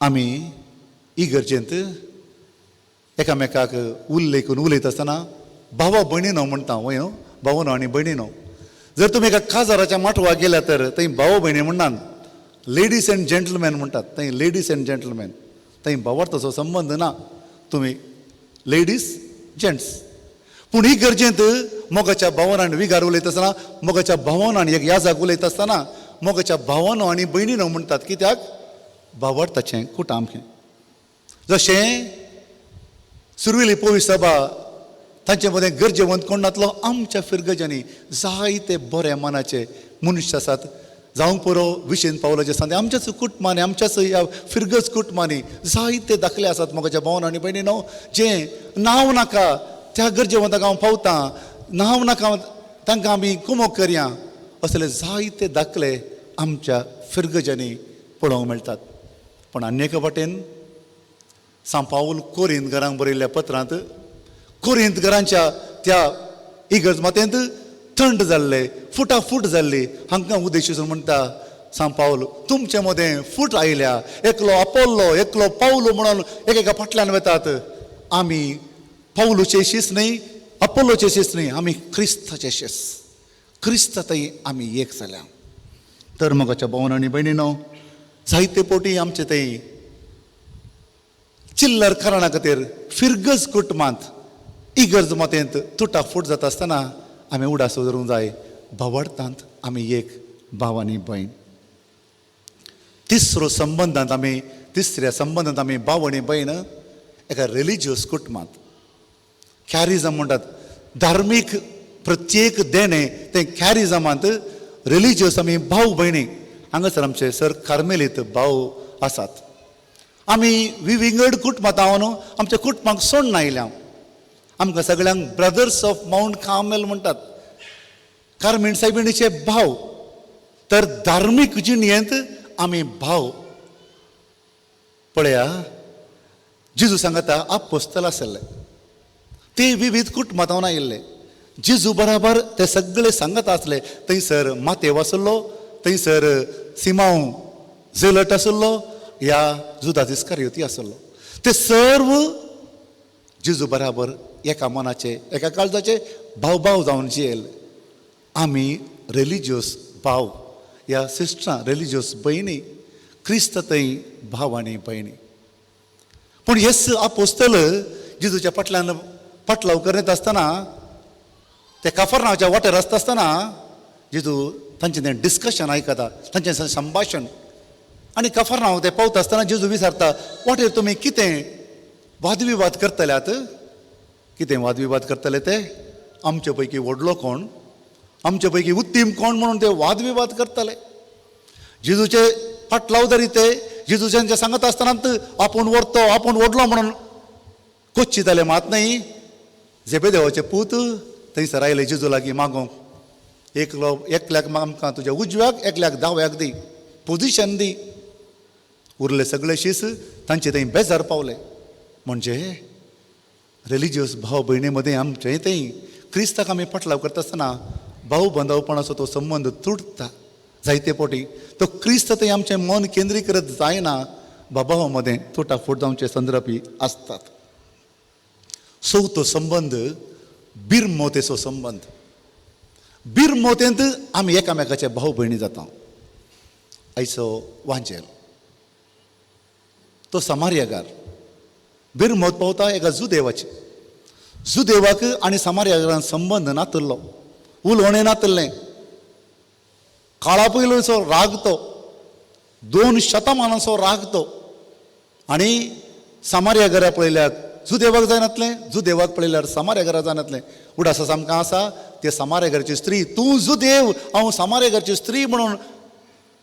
आमी इगर्जेंत एकामेकाक उल्लेखून उलयत आसतना भावा भयणीनो म्हणटा, वय भावनो आनी भयणीनो. जर तुमी एका काजाराच्या माटवाक गेल्या तर थंय भाव भयणी म्हणनात, लेडीज एंड जॅन्टलमॅन म्हणटात. थंय लेडीज एंड जॅन्टलमॅन, थंय भावार्थाचो संबंद ना, तुमी लेडीज जेंट्स. पूण ही गरजेंत मोगाच्या भावना आनी विगार उलयत आसतना, मोगाच्या भावना आनी एक याजाक उलयत आसतना मोगाच्या भावनो आनी भयणीनो म्हणटात. कित्याक भावार्थाचें कुटाम हें. जशें सुरवेली पवी सभा तांचे मदें गरजेवंत कोण नातलो, आमच्या फिरगजांनी जायते बऱ्या मनाचे मनुष्य आसात. जावंक पुरो विशेन पावलाचे आसा ते आमच्याच कुटुंबांनी, आमच्याच ह्या फिरगज कुटुंबांनी जायते दाखले आसात मोगाच्या भावन आनी भयणीनो, जें नांव नाका त्या गरजेवंताक हांव पावतां, नांव नाका तांकां आमी कुमोक करया, असले जायते दाखले आमच्या फिरगजांनी पळोवंक मेळटात. पूण आनी एका वाटेन सांत पावल कोरिंत घरांक बरयल्ल्या पत्रांत कोरिंत घरांच्या त्या इगर्ज मातेंत थंड जाल्ले, फुटाफूट जाल्ली, हांकां उद्देश म्हणटा सांत पावल, तुमचे मदें फूट आयल्या, एकलो आपोल्लो एकलो पावलो म्हणून एकेका फाटल्यान वतात. आमी पावलूचे शीस न्हय, आपोल्लोचे शीस न्हय, आमी क्रिस्ताचे शीस, क्रिस्ता थंय आमी एक जाल्या. तर मोगाच्या भावन आनी भयणीनो, जायते पोटी आमचे थंय चिल्लर कारणा खातीर फिरगज कुटुंबांत इगर्ज मातेंत तुटा फूट जाता आसतना आमी उडास दवरूंक जाय, भावार्थांत आमी एक भाव आनी भयण. तिसरो संबंदांत आमी, तिसऱ्या संबंदांत आमी भाव आनी भयण एका रिलिजियस कुटुंबांत, कॅरिजम म्हणटात, धार्मीक प्रत्येक देणें तें कॅरिजमांत रिलिजियस आमी भाव भयणी. हांगासर आमचे सर कार्मेलीत भाव आसात. आमी विविंगड कुटुंबांत हांव आमच्या कुटुंबाक सोडून आयल्या. आमकां सगळ्यांक ब्रदर्स ऑफ मावंट कार्मेल म्हणटात, कार्मेल सायबिणीचे भाव. तर धार्मीक जिणेंत आमी भाव. पळया जेजू सांगता आपोस्तल आसले ते विविध कुटुंबांत आयिल्ले, जेजू बराबर ते सगळे सांगत आसले. थंयसर मातेव आसलो, थंयसर सिमांव झेलट आसलो, ह्या जुदास इस्कारियोती आसलो. ते सर्व जेजू बराबर एका मनाचे एका काळजाचे भाव भाव जावन जियेले. आमी रिलिजियस भाव ह्या सिस्टरां, रिलिजियस भयणी, क्रिस्त थंय भाव आनी भयणी. पूण हेच आपोस्तल जेजूच्या फाटल्यान फाटलाव करत आसतना, ते काफरनांवाच्या वाटेर आसता आसतना जेजू तांचें तें डिस्कशन आयकता, तांचें संभाशण. आनी काफरनांव ते पावता आसतना जेजू विचारता, वाटेर तुमी कितें वादविवाद करतल्यात? कितें वादविवाद करतले ते? आमचे पैकी व्हडलो कोण, आमचे पैकी उत्तीम कोण म्हणून ते वादविवाद करतले. जेजूचे फाटलाव तरी ते जेजूचे सांगत आसतना आपूण व्हरतो, आपूण व्हडलो म्हणून कोच्ची जाले मात न्हय. झेबेदेवाचे पूत थंयसर आयले जेजू लागीं मागोंक, एकलो एकल्याक आमकां तुज्या उजव्याक एकल्याक दाव्याक दी, पोजिशन दी. उरले सगळे शीस तांचे थंय बेजार पावले. म्हणजे रिलिजियस भाव भयणी मदें आमचें थंय क्रिस्ताक आमी फाटलाव करता आसतना भाव बांदवपणाचो तो संबंद तुटता जायते पोटी. तो क्रिस्त थंय आमचें मन केंद्रीकृत जायना, बाबा मदें तुटा फूट जावचे संदर्भ आसतात. चवथो संबंद बिरमोतेचो संबंद. बिरमोतेंत आमी एकामेकाचे भाव भयणी जाता. आयचो वांजेल तो समार्यागार बिरमोत पावता एका जुदेवाची. जुदेवाक आनी समार्यागारान संबंद नातल्लो, उलोवणें नातल्लें. काळा पयलोचो राग तो, 2 शतमानांचो राग तो. आनी समार्याघरा पळयल्यार जुदेवाक जायनातलें, जुदेवाक पळयल्यार समार्याघरा जायनातलें. उडास आमकां आसा ते समार्याघरची स्त्री, तूं जुदेव हांव समार्याघरची स्त्री म्हणून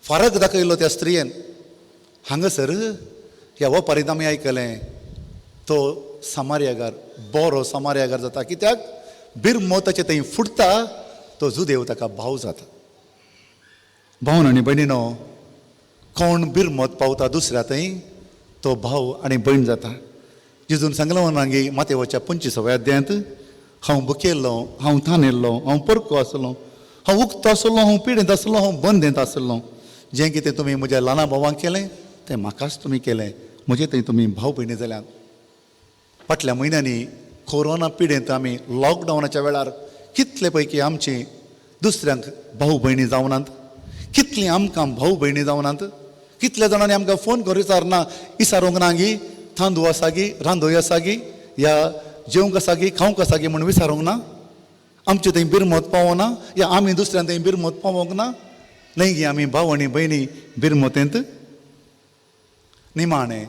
फरक दाखयलो त्या स्त्रियेन. हांगासर ह्या वपारींत आमी आयकलें तो समार्यागार बरो समार्यागार जाता. कित्याक बिरमोताचें थंय फुटता, तो जुदेव ताका भाव जाता. भावन आनी भयणीनो, कोण बिरमत पावता दुसऱ्या थंय तो भाव आनी भयण जाता. जेजून सांगलें वनांगी मातेवाच्या 25व्या अध्यायांत, हांव भुकेल्लो, हांव तानेल्लो, हांव परको आसलो, हांव उक्तो आसलो, हांव पिडेंत आसलो, हांव बंदेंत आसलो. जें कितें तुमी म्हज्या ल्हाना भावांक केलें तें म्हाकाच तुमी केलें, म्हजे थंय तुमी भाव भयणी जाल्यात. फाटल्या म्हयन्यांनी कोरोना पिडेंत आमी लॉकडावनाच्या वेळार कितले पैकी आमची दुसऱ्यांक भाव भयणी जावनात, कितलीं आमकां भाव भयणी जावनात. कितल्या जाणांनी आमकां फोन करून विचारना, विचारूंक ना गी तांदूळ आसा गी, रांदोय आसा गी, या जेवंक आसा गी, खावंक आसा गी म्हूण विचारूंक ना. आमचे थंय बिरमत पावना या आमी दुसऱ्यां थंय बिरमत पावोंक ना. न्हय गी आमी भाव आनी भयणी बिरमतेंत. निमाणें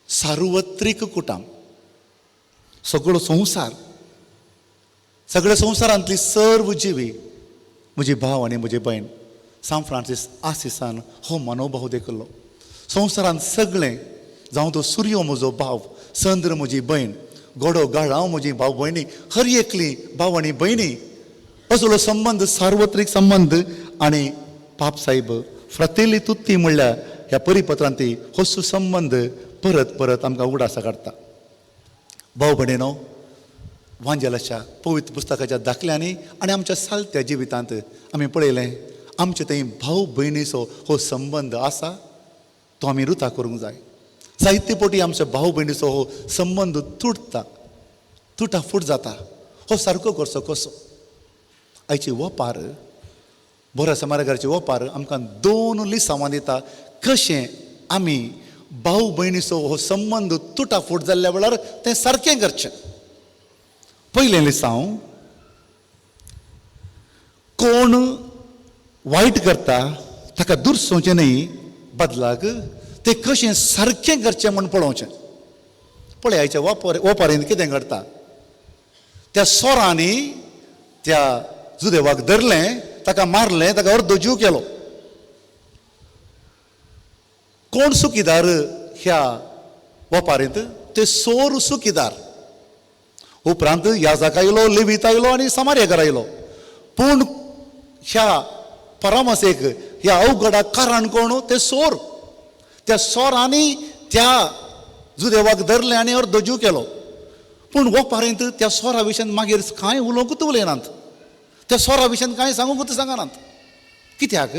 सार्वत्रीक कुटाम, सगळो संवसार, सगळ्या संवसारांतली सर्व जिवी म्हजी भाव आनी म्हजी भयण. सांत फ्रांसीस आसिसान हो मनोभाव देखलो. संवसारांत सगळें, जावं तो सुर्यो म्हजो भाव, चंद्र म्हजी भयण, गोडो गाळांव म्हजी भाव भयणी, हर एकली भाव आनी भयणी, असलो संबंद, सार्वत्रीक संबंद. आनी पाप साहेब फ्रातेली तुत्ती म्हणल्यार ह्या परिपत्रांत ती हो सुसंबंद परत परत आमकां उगडासा काडटा. भाव भयणीनो, वांजेलाच्या पवित्र पुस्तकाच्या दाखल्यांनी आनी आमच्या सालत्या जिवितांत आमी पळयलें आमचे थंय भाव भयणीचो हो संबंद आसा, तो आमी रुता करूंक जाय. जायते पटी आमच्या भाव भयणीचो हो संबंद तुटता, तुटाफूट जाता. हो सारको करचो कसो? आयची ओपार, बरो समाराघराची ओपार आमकां दोन लिसांवां दिता कशें आमी भाव भयणीचो हो संबंद तुटाफूट जाल्ल्या वेळार तें सारकें करचें. पयलें लिसांव, कोण वायट करता ताका दुरसोवचें न्हय, बदलाक तें कशें सारकें करचें म्हूण पळोवचें. पळय आयच्या ओपारीन कितें घडटा, त्या सोरांनी त्या जुदेवाक धरलें, ताका मारलें, ताका अर्दो जीव केलो. कोण सुखीदार ह्या ओपारींत? ते सोर सुखीदार. उपरांत याजक आयलो, लेवीत आयलो आनी समार्यकार आयलो. पूण ह्या परामसेक, ह्या अवघडाक कारण कोण? ते सोर. त्या सोरांनी त्या जुदेवाक धरलें आनी अर्दो जीव केलो. पूण ओपारींत त्या सोरा विशयान मागीर कांय उलोवंकूच उलयनात, त्या सोरा विशयान कांय सांगूंकूच सांगनात. कित्याक?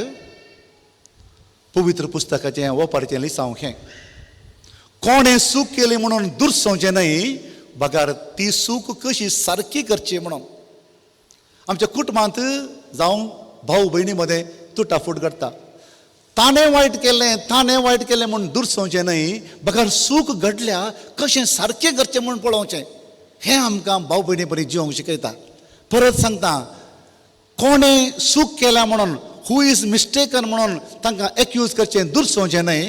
पवित्र पुस्तकाचें ओपारीचें लिसांव हें, कोणें चूक केली म्हणून दुरसोवचें न्हय, बगार ती चूक कशी सारकी करची म्हणून. आमच्या कुटुंबांत जावं भाव भयणी मदें तुटाफूट घडटा. ताणें वायट केलें, ताणें वायट केलें म्हूण दुरसोवचें न्हय, बगार चूक घडल्या कशें सारकें करचें म्हूण पळोवचें. हें आमकां भाव भयणी बरी जिवंक शिकयता. परत सांगता, कोणें चूक केल्या म्हणून, who is mistaken म्हणून तांकां एक्यूज करचें, दुरसोवचें न्हय.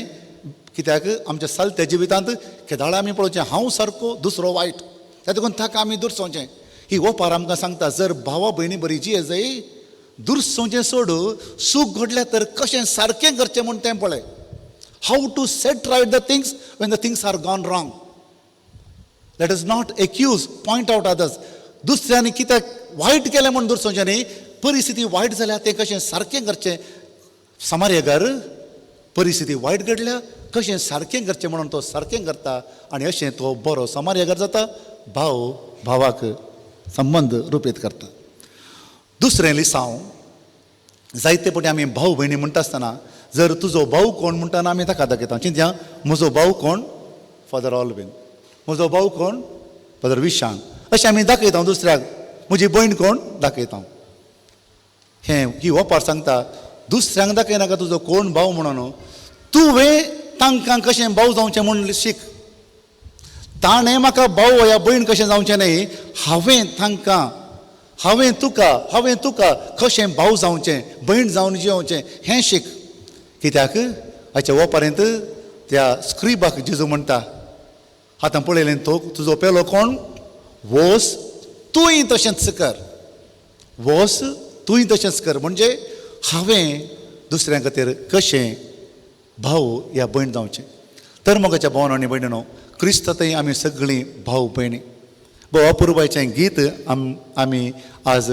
कित्याक आमच्या सालत्या जिवितांत केदाळा आमी पळोवचें हांव सारको दुसरो वायट, त्या देखून ताका आमी दुरसोवचें. ही ओपार आमकां सांगता, जर भावा भयणी बरी जी जाय दुरसोवचें सोड, चूक घडल्या तर कशें सारकें करचें म्हूण तें पळय. How to set right the things when the things are gone wrong. Let us not accuse, point out others. दुसऱ्यांनी कित्याक वायट केलें म्हूण दुरसोवचें न्ही, परिस्थिती वायट जाल्या तें कशें सारकें करचें. समार्यकार परिस्थिती वायट घडल्या कशें सारकें करचें म्हणून तो सारकें करता आनी अशें तो बरो समार्यकार जाता, भाव भावाक संबंद रुपेत करता. दुसरें लिसांव, जायते पटी आमी भाव भयणी म्हणटा आसतना जर तुजो भाव कोण म्हणटाना आमी ताका दाखयता. चिंत्या, म्हजो भाव कोण? फादर ऑलवीन. म्हजो भाव कोण? फादर विशान. अशें आमी दाखयता दुसऱ्याक. म्हजी भयण कोण? दाखयता. हें ही ओपार सांगता, दुसऱ्यांक दाखयनाका तुजो कोण भाव म्हणून, तुवें तांकां कशें भाव जावचें म्हूण शीक. ताणें म्हाका भाव या भयण कशें जावचें न्हय, हांवें तांकां, हांवें तुका, हांवें तुका कशें भाव जावचें, भयण जावन जियोवचें हें शीक. कित्याक हाच्या ओपारींत त्या स्क्रिबाक जेजू म्हणटा, आतां पळयलें तो तुजो पेलो कोण? वोस तूंय तशेंच कर, वोस तूंय तशेंच कर. म्हणजे हांवें दुसऱ्यां खातीर कशें भाव या भयण जावचें. तर मोगाच्या भावन आनी भयणीनो, क्रिस्त थंय आमी सगळीं भाव भयणी. भाव अपुरबायचें गीत आमी आज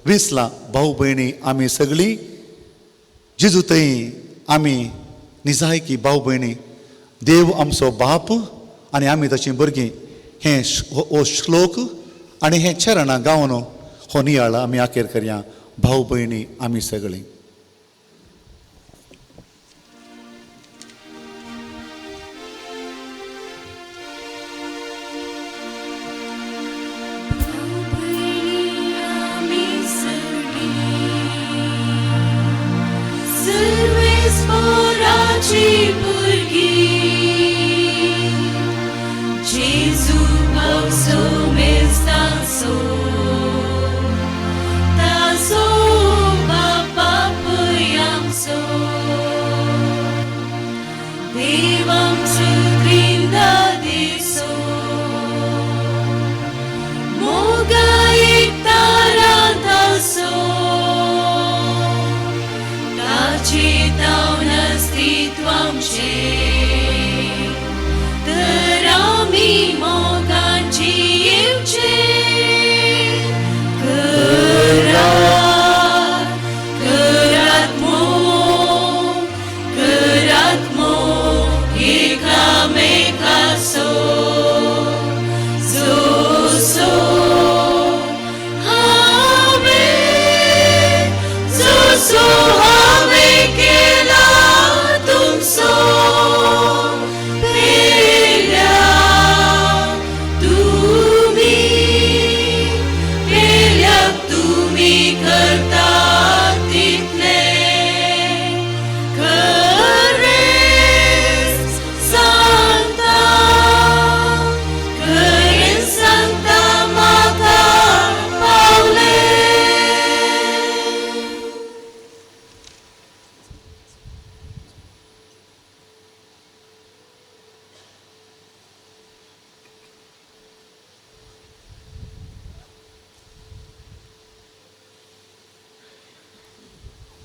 विसलां, भाव भयणी आमी सगळीं जेजू थंय आमी निजायकी भाव भयणी, देव आमचो बाप आनी आमी ताचीं भुरगीं हें हो श्लोक आनी हें चरणां गावन हो नियाळ आमी आखेर करया. भाव भयणी आमी सगळीं.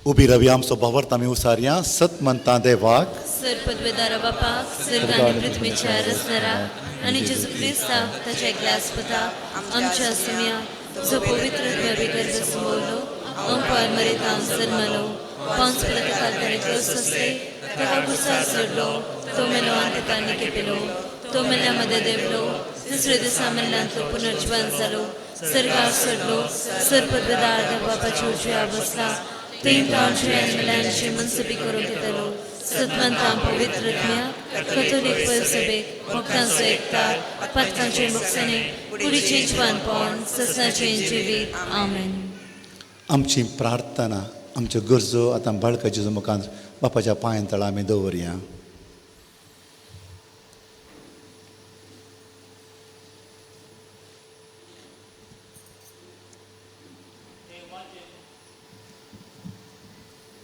उबी रवी आमचो भावार्थ आमी उसारया. सत म्हणटा देवाक सर पदवेदारा बापाक सर्ग आनी पृथ्वीच्या रचणाराक आनी जेजू क्रिस्ताक ताच्या एकल्या आस्पताक आमच्या सम्या जो पवित्र गर्भ संभवलो अंपार मरेतान जन्मलो पांच पिलताकाल ताणें क्रोस आसले ताका कुसार चडलो तो मेलो आनी ताका निकेपेलो तो मेल्या मदें देंवलो दुसऱ्या दिसा मेल्ल्यांतलो पुनर्जीवन जालो सर्गार चडलो सर पदवेदार देव बापाच्या उजव्या बसला तीन तांचे मनसबी करूंक येतलो. सतवंतां पवित्र कथोलीक परिसभेक भक्तांचो एकतार पातकांचे मुक्सणे कुडीचें जिवानपण ससनाचें जिवीत. आमेन. आमची प्रार्थना आमच्यो गरजो आतां बाळका जेजू मुखार बापाच्या पांयां तळा आमी दवरया.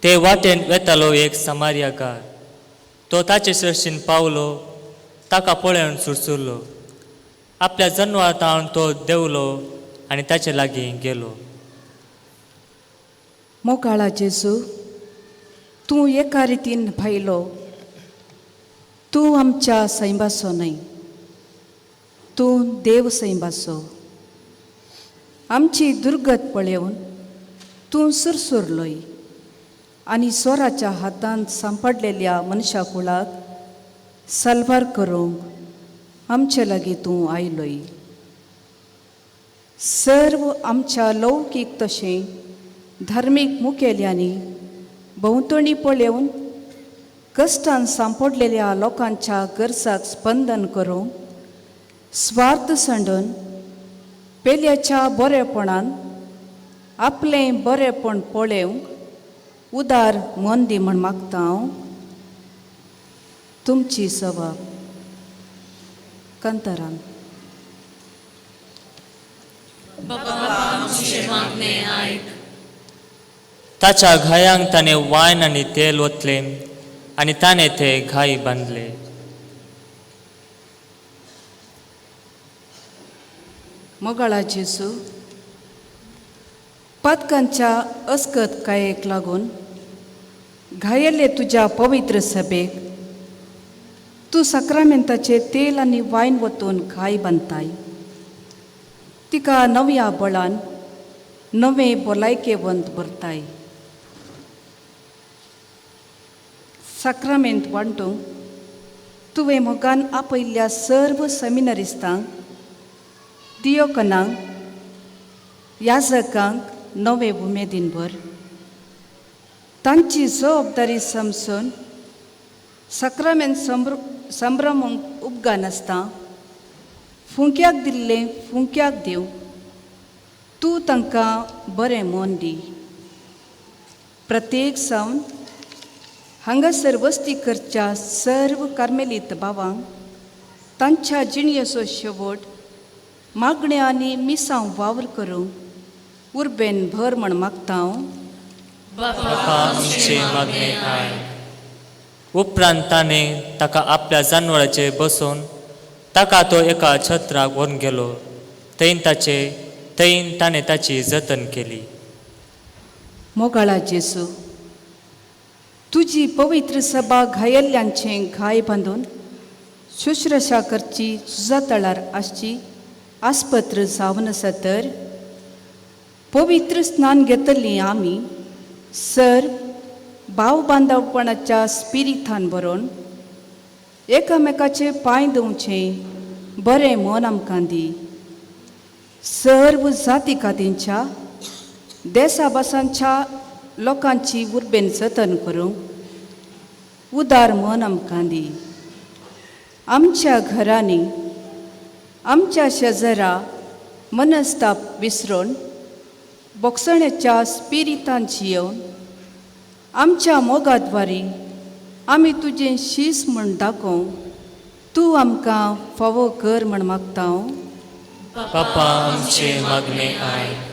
ते वाटेन वेतालो एक समार्याकार तो ताचे सरशीन पावलो ताका पळोवन सुरसुरलो आपल्या जनवार तो देंवलो आनी ताचे लागीं गेलो. मोगाळा जेजू तूं एका रितीन भायलो तूं आमच्या सैंबाचो न्हय तूं देव सैंबाचो. आमची दुर्गत पळोवन तूं सुरसुरलोय आनी स्वराच्या हातांत सांपडलेल्या मनशा कुळाक साल्वार करूंक आमचे लागीं तूं आयलोय. सर्व आमच्या लौकीक तशें धार्मीक मुखेल्यांनी भोंवतणी पळोवन कश्टान सांपडलेल्या लोकांच्या गरजाक स्पंदन करूंक स्वार्थ सांडून पेल्याच्या बरेपणान आपलें बरेपण पळोवंक उदार मन दी म्हण मागता हांव. तुमची सभा कंतरान. ताच्या घायांक ताणें वायन आनी तेल ओतलें आनी ताणें ते घाय बांदले. मोगाळा जेजू पातकांच्या अस्कत कायेक लागून घायेल्ले तुज्या पवित्र सभेक तूं साक्रामेंताचें तेल आनी वायन वतून घाय बांदताय. तिका नव्या बळान नवे भलायकेवंत भरताय. साक्रामेंत वांटूंक तुवें मोगान आपयल्ल्या सर्व सेमिनरिस्तांक, दियोकनांक, याजकांक नवे उमेदीन भर. तांची जबाबदारी समजून साक्रामेंत संभ्रमूंक उपगानासता फुंक्याक दिल्लें फुंक्याक दिवं तूं तांकां बरें मन दी. प्रत्येक सावन हांगासर वस्ती करच्या सर्व कार्मेलीत भावांक तांच्या जिणयेचो शेवट मागण्या आनी मिसांव वावर करूंक उर्बेन भर म्हण मागता हांव. बापा आमचे मागणे आयक. उपरांत ताणें ताका आपल्या जानवराचेर बसोवन ताका तो एका छत्राक व्हरून गेलो. थंय ताणें ताची जतन केली. मोगाळा जेजू, तुजी पवित्र सभा घायल्ल्यांचे घाय बांदून शुश्रशा करची तुजा तळार आसची आस्पत्र जावन आसा तर पवित्र स्नान घेतली आमी सर भाव बांदवपणाच्या स्पिरितान बरोवन एकामेकाचे पांय धुवचे बरें मन आमकां दी. सर्व जाती कातींच्या देसा भासांच्या लोकांची उर्बेन जतन करूंक उदार मन आमकां दी. आमच्या घरांनी आमच्या शेजरा मनस्ताप विसरून बोगसण्याच्या स्पिरितान जियोवन आमच्या मोगाद्वारी आमी तुजें शीस म्हण दाखोवंक तूं आमकां फावो कर म्हण मागता हांव. बापा आमचे मागणे आयक.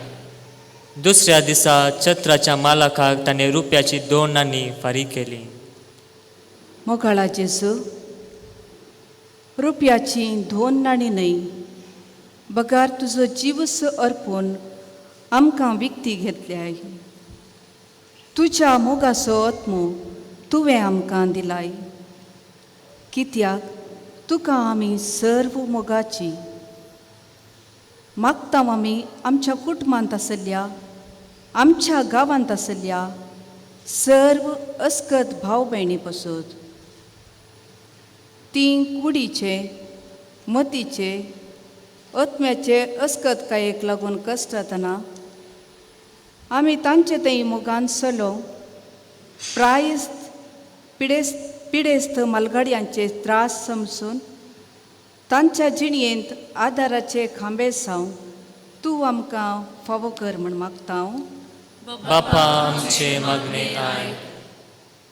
दुसऱ्या दिसा छत्राच्या मालकाक ताणें रुपयाची 2 नाणी फारीक केली. मोगाळा जेजू, रुपयाची 2 नाणी न्हय बगार तुजो जीवस अर्पून आमकां विकती घेतल्याय. तुज्या मोगाचो आत्मो तुवें आमकां दिलाय, कित्याक तुका आमी सर्व मोगाची. मागता आमी आमच्या कुटुंबांत आसल्या, आमच्या गांवांत आसल्या सर्व अस्कत भाव भयणी पसत ती कुडीचे मतीचे आत्म्याचे अस्कतकायेक लागून कश्ट जातना आमी तांचे थंय मोगान चलो प्रायस्त पिडेस्त मालगाडयांचे त्रास समजून तांच्या जिणयेंत आदाराचे खांबे जावं तूं आमकां फावो कर म्हण मागता हांव. बापा आमचे मागणे आयक.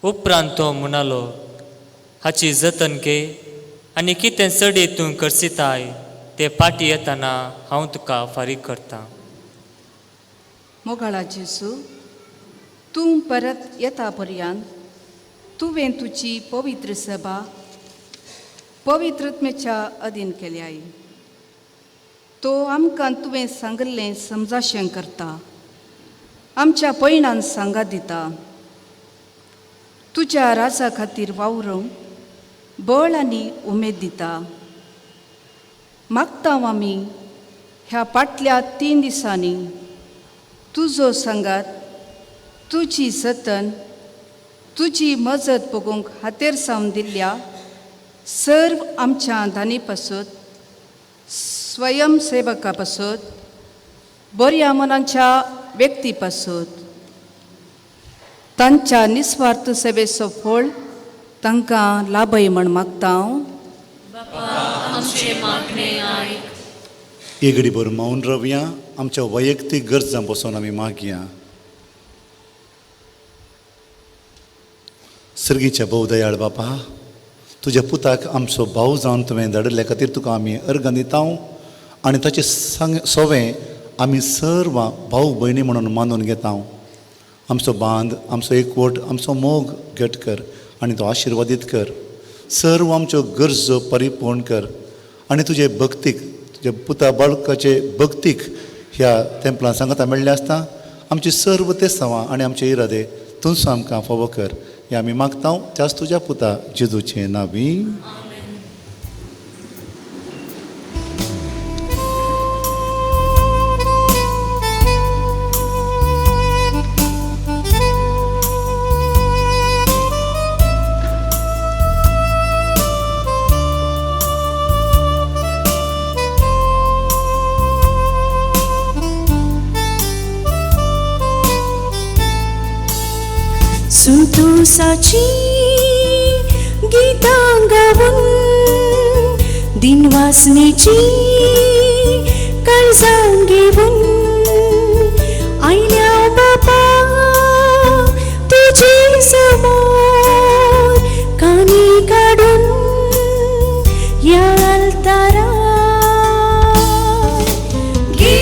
उपरांत तो म्हणालो, हाची जतन घे आनी कितें चड तूं करसिताय ते पाटी येतना हांव तुका फारीक करतां. मोगाळा जेजू, तूं परत येता पर्यंत तुवें तुजी पवित्र सभा पवित्रत्मेच्या अधीन केल्याय. तो आमकां तुवें सांगिल्लें समजाशें करता, आमच्या पयणान सांगात दिता. तुज्या राजा खातीर वावरूंक बळ आनी उमेद दिता. मागता आमी ह्या फाटल्या 3 दिसांनी तुजो सांगात, तुजी जतन, तुजी मजत बघूंक हातेर सावन दिल्ल्या सर्व आमच्या दानी पासत, स्वयंसेवका पासत, बऱ्या मनांच्या व्यक्ती पासत तांच्या निस्वार्थ सेवेचो फळ तांकां लाभय म्हण मागता हांव. आमचे मागणे आयक. एक घडीभर मौन रावया, आमच्या वैयक्तीक गरजां बसून आमी मागया. सर्गीच्या भोव दयाळ बापा, तुज्या पुताक आमचो भाव जावन तुवें धाडिल्ल्या खातीर तुका आमी अर्गां दिता आनी ताचे सोवें आमी सर्व भाव भयणी म्हणून मानून घेता. आमचो बांद, आमचो एकवट, आमचो मोग घट कर आनी तो आशिर्वादीत कर. सर्व आमच्यो गरजो परिपूर्ण कर आनी तुजे भक्तीक, तुज्या पुता बाळकाचे भक्तीक ह्या तेंपलान सांगता मेळ्ळें आसता आमची सर्व ते सवां आनी आमचे इरादे तूंच आमकां फावो कर. हे आमी मागता त्याच तुज्या पुता जेजूचें नांवी. साची गीतां गावन दिनवासनेची काळजान घेवन आयल्या बापा तुजे समोर कानी काडून ह्या आल्तारार. घे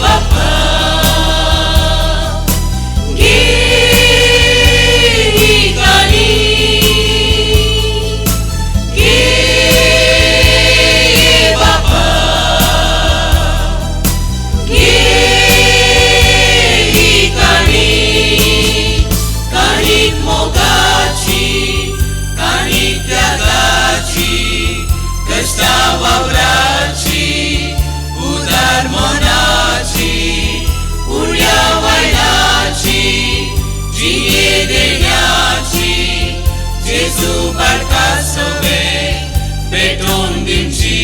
बापा घे ही काणी, घे बापा घे ही काणी, काणीक मोगाची, काणीक त्यागाची, कश्टा वावराची, उदार मनाची, उण्या वयणाची, जिये देण्याची, जेजू बाळका सवे भेटोवन दिवची.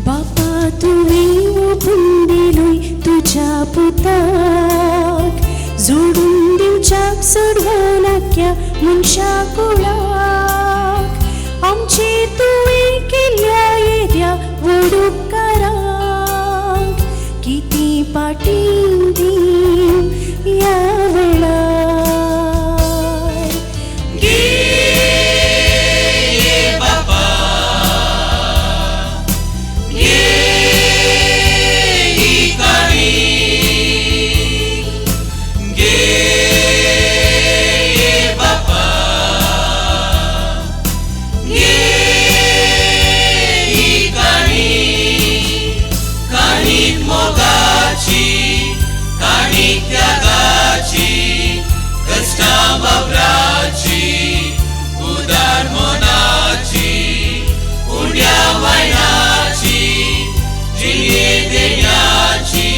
बापा तुवें ओपून दिलोय तुज्या पुताक जोडून दिवच्याक सोडवनाक्या मनशा कुळाक आमचे तुवें केल्ल्या येद्या व्हड उपकाराक कितें पाटीं दिवं ह्या वेळार. घे बापा घे ही काणी, घे बापा घे ही काणी, काणीक मोगाची, काणीक त्यागाची, कश्टा वावराची, उदार मनाची, उण्या वयणाची, जिये देण्याची,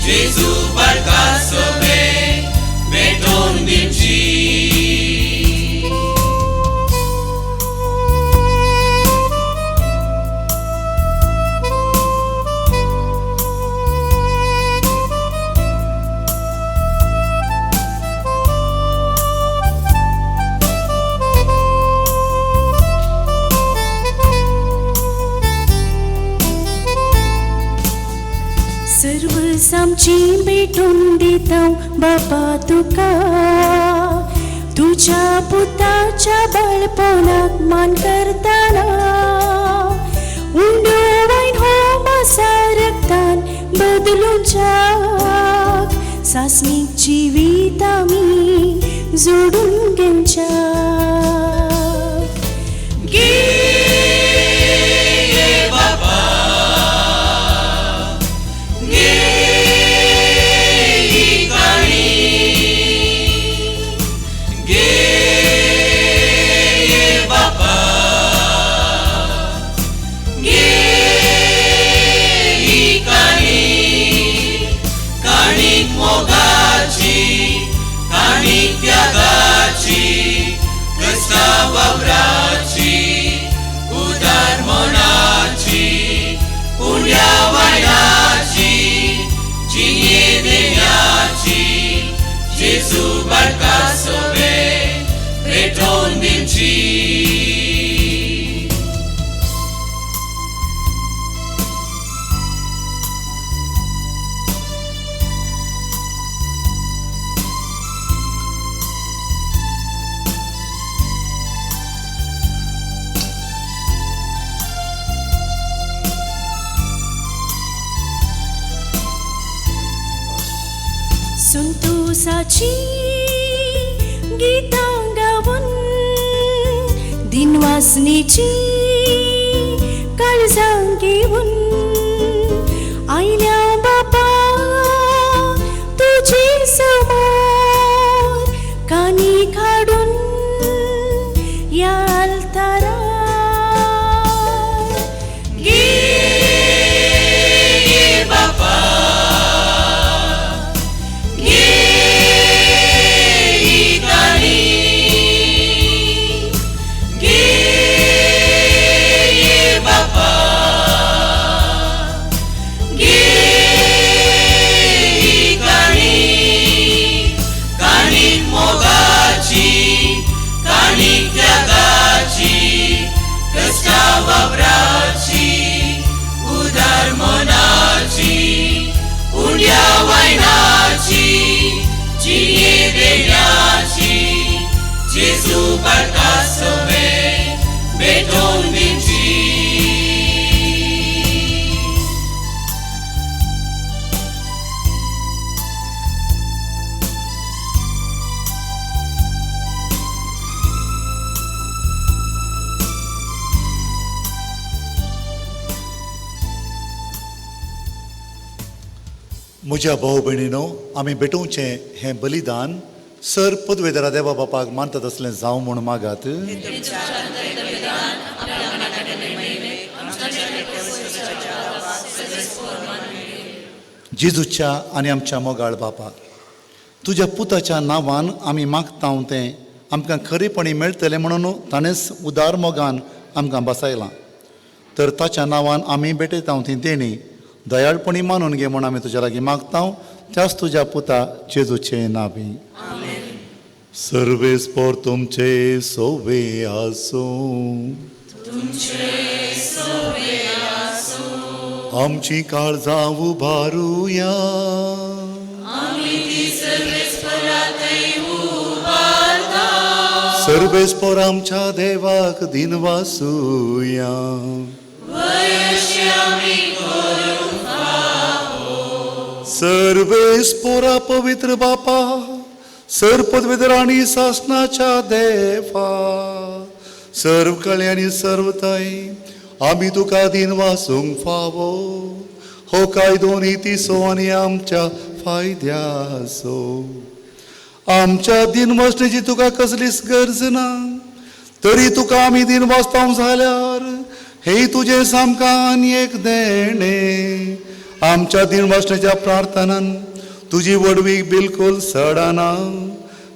जेजू बाळका सवे भेटोवन दिवची. सर्वस आमची भेटून दिता बापा तुका तुज्या पुताच्या बाळपणाक मान करतना उंडो वायन हो मासा रक्तान बदलूच्याक सासणीक जिवीत आमी जोडून घेवच्याक. घे बापा घे ही काणी, घे बापा घे ही काणी, काणीक मोगाची, काणीक त्यागाची, कश्टा वावराची, उदार मनाची, उण्या वयणाची, जिये देण्याची, जेजू बाळका सवे भेटोवन दिवची. संतोषाची गीतां गावन दिनवासनेची काळजां घेवन आयल्या बापा तुजे समोर कानी काडून ह्या आल्तारार. घे बापा घे ही काणी, वावराची उदार मनाची उंड्या वायनाची जिये देण्याची जेजू बाळका सवे भेटोवन दिवची. म्हज्या भाव भयणीनो, आमी भेटोवचें हें बलिदान सर पदवेदारा देवा बापाक मानतात असलें जावं म्हूण मागात. जेजूच्या आनी आमच्या मोगाळ बापा, तुज्या पुताच्या नांवान आमी मागता तें आमकां खरेपणी मेळटलें म्हणून ताणेंच उदार मोगान आमकां बसायलां. तर ताच्या नांवान आमी भेटयता ती देणी दयाळपणी मानून घे म्हूण आमी तुज्या लागीं मागता, त्याच तुज्या पुता जेजूचे नांवी. सर्वेस्पोर तुमचे सोवे आसूं, आमची काळजां उबारुया, सर्वेस्पोर आमच्या देवाक दिनवासुया. सर्वेस्पोरा पवित्र बापा, सर पदवेदर आनी सासनाच्या देवा, सर्व कळे आनी सर्व ताई, आमी तुका दिनवासूंक फावो हो कायदो नितीचो आनी आमच्या फायद्याचो. आमच्या दिनवासणेची तुका कसलीच गरज ना, तरी तुका आमी दिनवासता जाल्यार हे तुजें सामकां आनी एक देणें. आमच्या दिनवासणेच्या प्रार्थनान तुजी व्हडवीक बिलकुल सडना,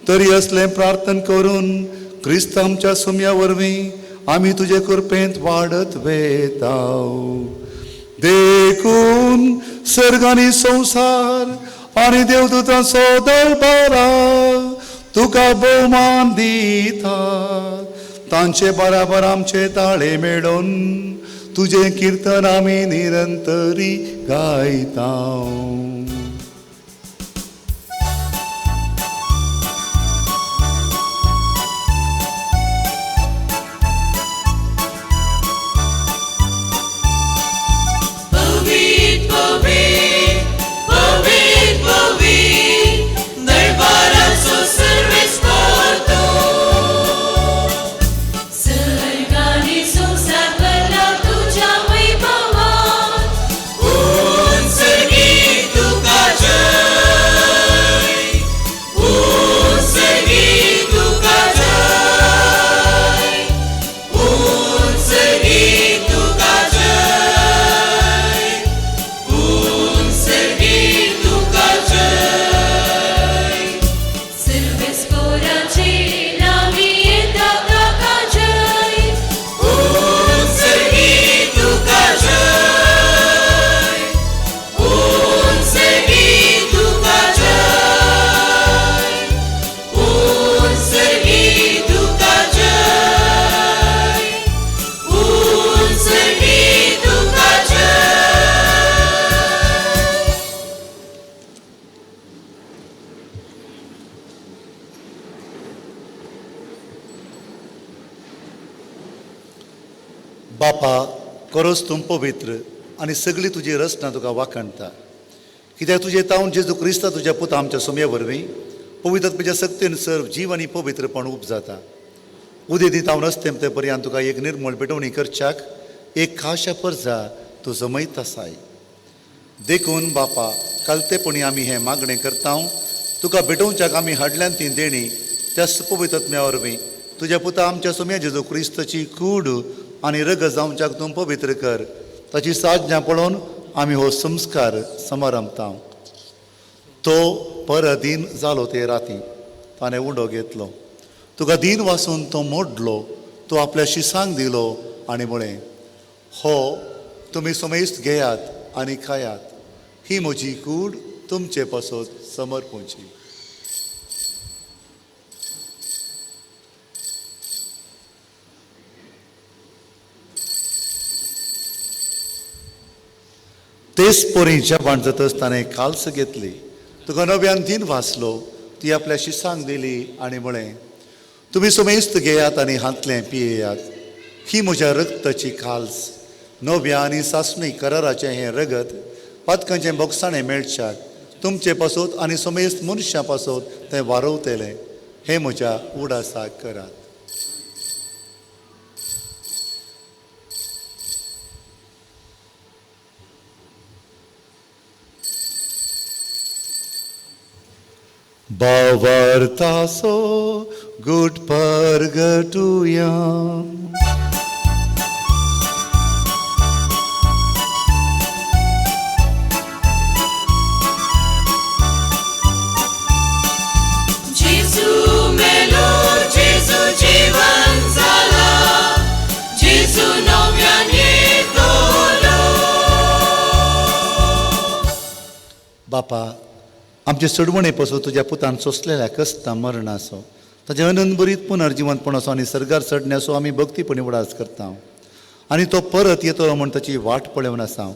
तरी असलें प्रार्थन करून क्रिस्त आमच्या सुम्या वरवीं आमी तुजे कृपेंत वाडत वेता. देखून सर्ग आनी संवसार आनी देवदूतांचो दरबारा तुका भोवमान दिता. तांचे बराबर आमचे ताळे मेळोवन तुजें किर्तन आमी निरंतरी गायता. बापा, करोस तूं पवित्र आनी सगळी तुजी रचना तुका वाखणटा, कित्याक तुजें तावन जेजू क्रिस्ता तुज्या पुता आमच्या सोम्या वरवीं पवित्र तुज्या सक्तीन सर्व जीव आनी पवित्रपण उपजाता. उदे दितावन असतेम ते पर्यंत तुका एक निर्मळ भेटवणी करच्याक एक खाशा परजा तूं जमयत आसाय. देखून बापा, कालतेपणी आमी हें मागणें करता, तुका भेटोवच्याक आमी हाडल्यान ती देणी त्या पवित्रत्म्या वरवीं तुज्या पुता आमच्या सोम्या जेजू क्रिस्ताची कूड आनी रगत जावच्याक तूं पवित्र कर. ताची साधना पळोवन आमी हो संस्कार समारंभता. तो परदीन जालो ते राती ताणें उंडो घेतलो, तुका दीन वासून तो मोडलो, तो आपल्या शिसांक दिलो आनी म्हळें, हो तुमी समेस्त घेयात आनी खायात, ही म्हजी कूड तुमचे पासत समर्पूची. तेच परी जेवण जातच ताणें काल्स घेतली, तुका नव्यान दिन वाचलो, ती आपल्या शिसांक दिली आनी म्हळें, तुमी समेस्त घेयात आनी हांतलें पियेयात. ही म्हज्या रक्ताची काल्स, नव्या आनी सासणी कराराचें हें रगत पातकांचें बोगसाणें मेळच्याक तुमचे पासत आनी समेस्त मनशां पासत तें वारवतलें. हें म्हज्या उडासाक करात. बावरतासो गुट परगटुया. जेजू मेलो, जेजू जीवन जाला, जेजू नव्यान येतलो. बापा, आमचे सोडवणे पासून तुज्या पुतान सोंसलेल्या कस्ता मरणाचो, ताचे अनंतभरीत पुनर्जिवंतपणाचो आनी सर्गार चडण्याचो आमी भक्तीपणी उडास करता आनी तो परत येतलो म्हूण ताची वाट पळोवन आसा.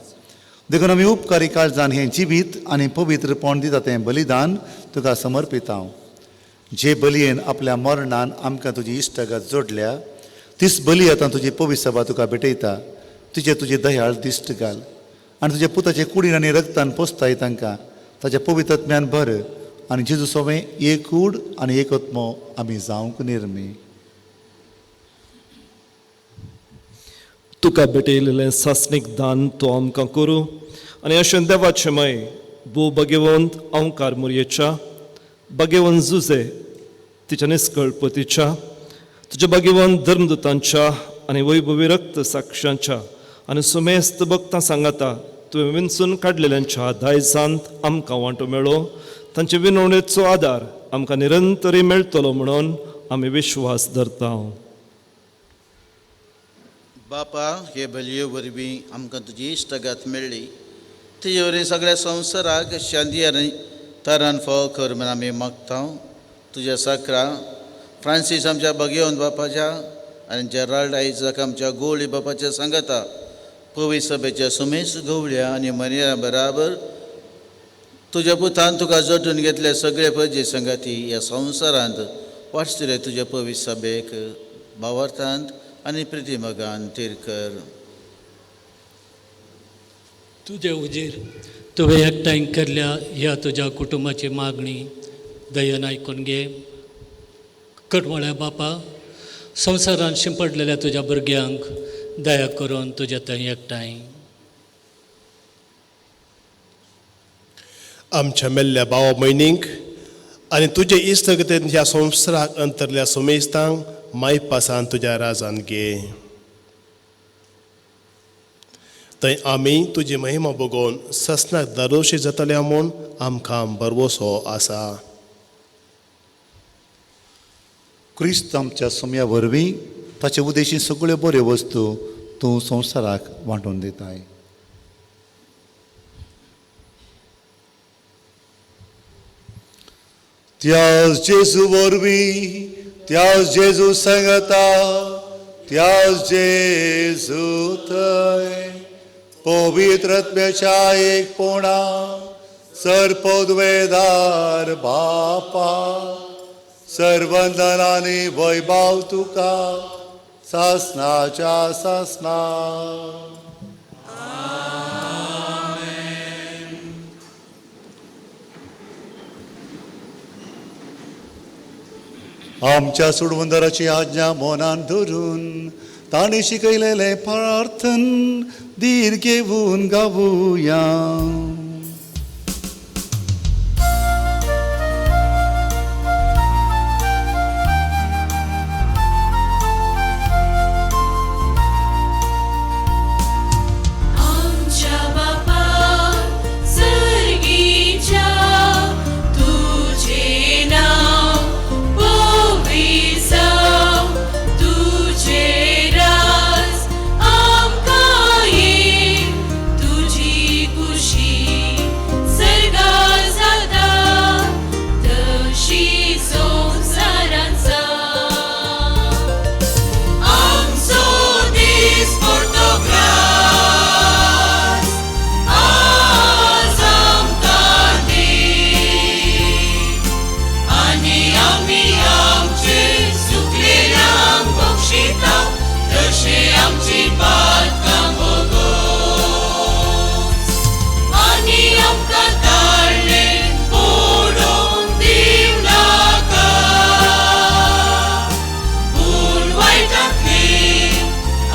देखून आमी उपकारी काळजान हें जिवीत आनी पवित्रपण दिता तें बलिदान तुका समर्पिता. जे बलयेन आपल्या मरणान आमकां तुजी इश्टागत जोडल्या तीच बली आतां तुजी पवित्र सभा तुका भेटयता. तुजे तुजी दयाळ दिश्ट घाल आनी तुज्या पुताचे कुडीन आनी रक्तान पोसताय तांकां ताच्या पवित्रत्म्यान भर आनी जेजू सोवें एक कूड आनी एक आत्मो आमी जावंक निर्मी. तुका भेटयलेलें सासणीक दान तो आमकां करूं आनी अशें देवाचें मय भोव भाग्यवंत अंकार मुरयेच्या भाग्यवंत जुजे तिच्या निस्कळपतीच्या तुज्या भाग्यवंत धर्मदूतांच्या आनी वैभवी रक्त साक्षांच्या आनी सुमेस्त भक्तां सांगाता तुवें विंचून काडलेल्यांच्या दायजांत आमकां वांटो मेळो. तांचे विनवणेचो आदार आमकां निरंतरी मेळटलो म्हणून आमी विश्वास धरता. बापा, हे बलये वरवीं आमकां तुजी इश्टागत मेळ्ळी, तुजे वरवीं सगळ्या संवसाराक शांती आनी तरान फावो कर म्हूण आमी मागता. तुज्या साकरा फ्रांसीस आमच्या भगेवन बापाच्या आनी जेराल्ड आयजाक आमच्या गोवळी बापाच्या सांगाता पवित्र सभेच्या सुमेस गवळ्या आनी मर्या बराबर तुज्या पुतान तुका जोडून घेतले सगळे पजे संगाती ह्या संवसारांत वाचतले तुज्या पवित्र सभेक भावार्थांत आनी प्रितिमगान थीर कर. तुजे उजीर तुवें एकठांय केल्ल्या ह्या तुज्या कुटुंबाची मागणी दयेन आयकून घे. कटमळ्या बापा, संवसारांत शिंपडलेल्या तुज्या भुरग्यांक दया करून तुज्या थंय एकठांय. आमच्या मेल्ल्या भावा भयणींक आनी तुजे इश्टगतीन ह्या संवसाराक अंतरल्या सुमेस्तांक मायपासान तुज्या राजान घे. थंय आमी तुजी महिमा बगोवन ससनाक दरोशी जातल्या म्हूण आमकां भरवसो आसा. क्रिस्त आमच्या सोम्या वरवीं ताचे उदेशी सगळ्यो बऱ्यो वस्तू तूं संवसाराक वांटून दिताय. त्याच जेजू वरवीं, त्याच जेजू सांगता, त्याच जेजू थंय पवित्र आत्म्याच्या एकपणा सर्पद्वेदार बापा सर्वंदनानी वैभव तुका सासनाच्या सासना. आमच्या सोडवंदराची आज्ञा मनान धरून ताणें शिकयलेलें प्रार्थन धीर घेवन गावुया. आमकां ये तुजी खुशी. आमची पातकां भोगोस आनी आमकां ताळणे पडोवंक दिवं नाका पूण वायटांतली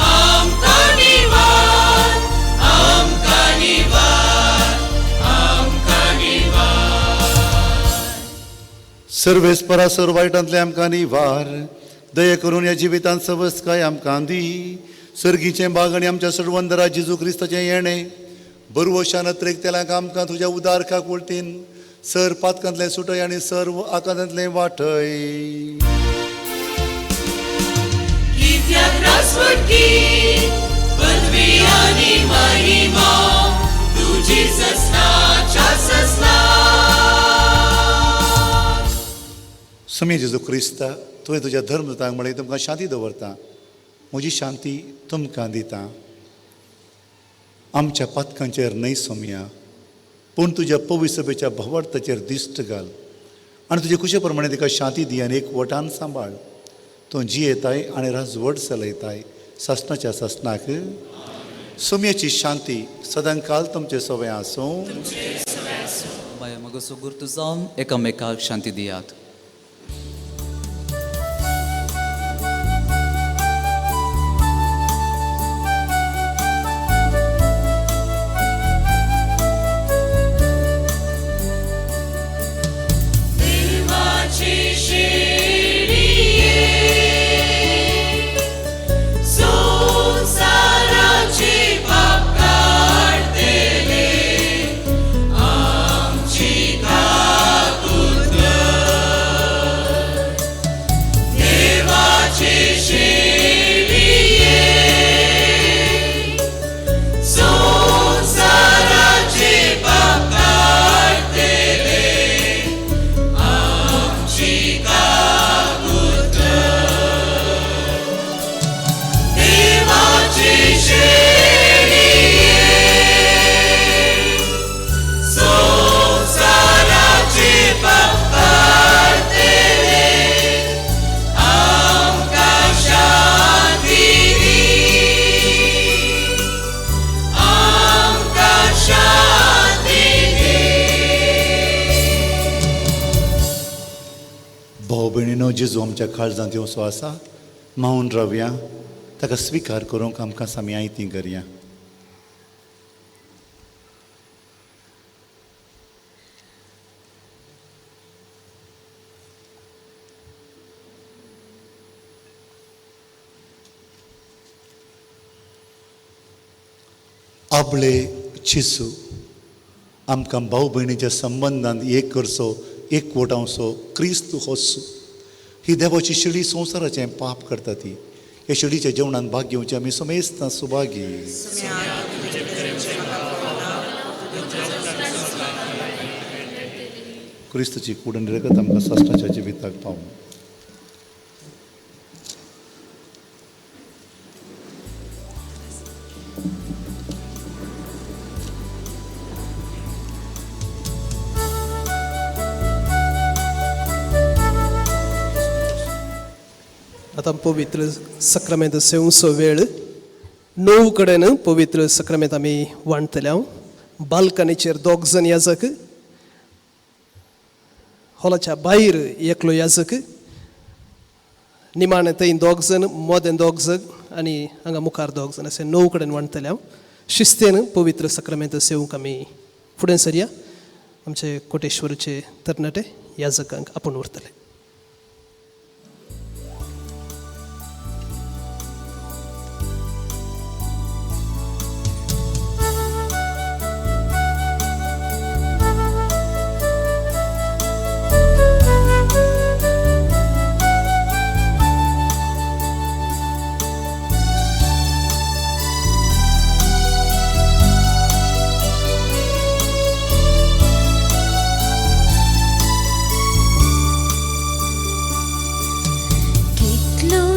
आमकां निवार आमकां निवार आमकां निवार. सर्वेस्परा सर्व वायटांतले आमकां निवार, दया करून ह्या जिवितांत सवस्तकाय आमकां दी. सर्गीचें बाग आनी आमच्या सर्वंदरा जेजू क्रिस्ताचें येणें बरवशान अत्रेक आमकां तुज्या उदार काकुळतीन सर पातकांतलें सुटय आनी सर्व आकांतांतलें वाटय. कित्याक रासवटकी पदवी आनी महिमा तुजी ससनाच्या ससना. समी जेजू क्रिस्ता, तुवें तुज्या धर्मदूतांक म्हळें तुमकां शांती दवरता, म्हजी शांती तुमकां दिता. आमच्या पातकांचेर न्हय सोमया, पूण तुज्या पवित्र सभेच्या भावार्थाचेर दिश्ट घाल आनी तुजे कुशे प्रमाणे तिका शांती दी आनी एक वटान सांबाळ. तूं जियेताय आनी राजवट चलयताय सासणाच्या सासणाक. सोमयाची शांती सदांकाल तुमचे सवय आसूं. बाया मगसो गुर्तू जावन एकामेकाक शांती दियात. देवाची शेळये संवसाराचे पाप काडटले आमची काकूत कर. देवाची शेळये संवसाराचे पाप काडटले आमची काकूत कर. देवाची शेळये संवसाराचे पाप काडटले आमकां शांती दी, आमकां शांती दी. भाव भयणीनो, जेजू आमच्या काळजांत येवचो आसा, मावन रावया, ताका स्विकार करूंक आमकां सामी आयती करया. आपले चिसू आमकां भाव भयणीच्या संबंदान एक करचो, एक वटावचो क्रिस्त होसो. ही देवाची शिडी संवसाराचें पाप करता ती. ह्या शिडीच्या जेवणान भाग घेवचे आमी समेस्तां सुभागी. क्रिस्तची कूड आनी रगत आमकां सासणाच्या जिविताक पावूं. आतां पवित्र सक्रामेंत सेवचो वेळ. 9 कडेन पवित्र सक्रामेंत आमी वांटतले. हांव बाल्कनीचेर दोग जण याजक, हॉलाच्या भायर एकलो याजक, निमाणें थंय दोग जण, मोदें दोग जण आनी हांगा मुखार दोग जण, अशें 9 कडेन वांटतले. हांव शिस्तेन पवित्र सक्रामेंत सेवंक आमी फुडें सरया. आमचे कोटेश्वरचे तरणाटे याजकांक आपूण उरतले.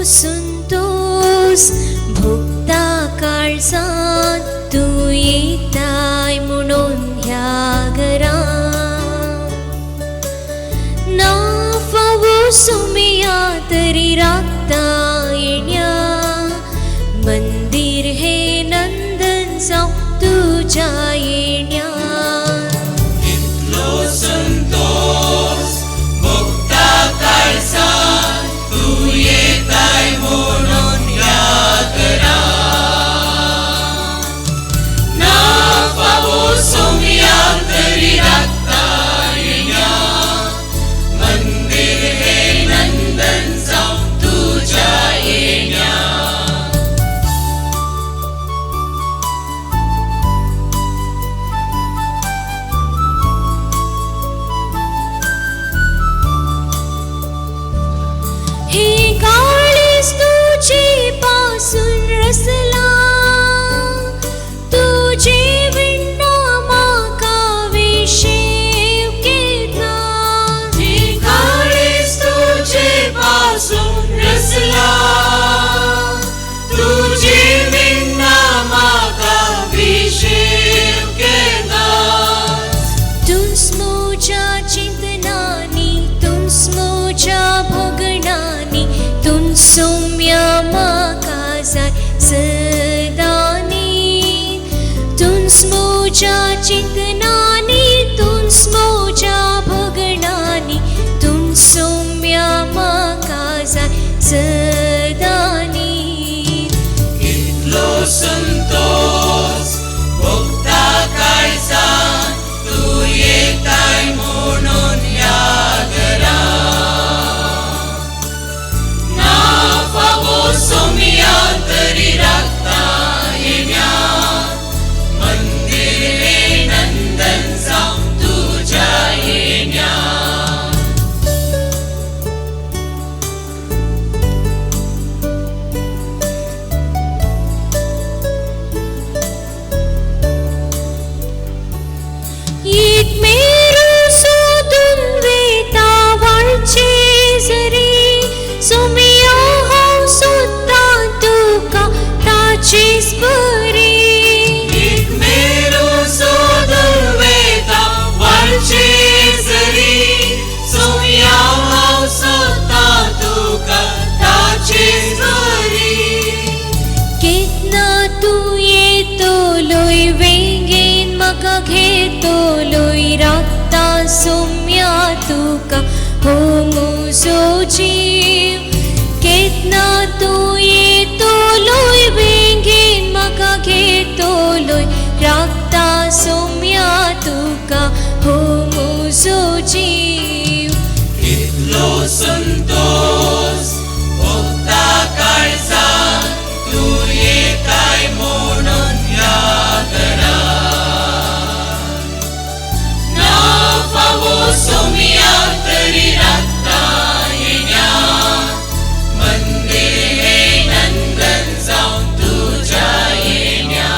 संतोष भोगता काळजांत तूं येताय म्हणून ह्या घरांत ना फावो सुमया तरी राखता येण्या मंदिरांत. सोम्या तुका हो म्हजो जीव केन्ना तूं येतलोय बेगीन म्हाका घेतलोय राखता सोम्या तुका हो म्हजो जीव कितलो संतोष भोगता काळजाक तूं येताय म्हणून ह्या घरा ना फावो सोम्या तरी राखता येण्या मंदिर हे नंदन जावन तुज्या येण्या.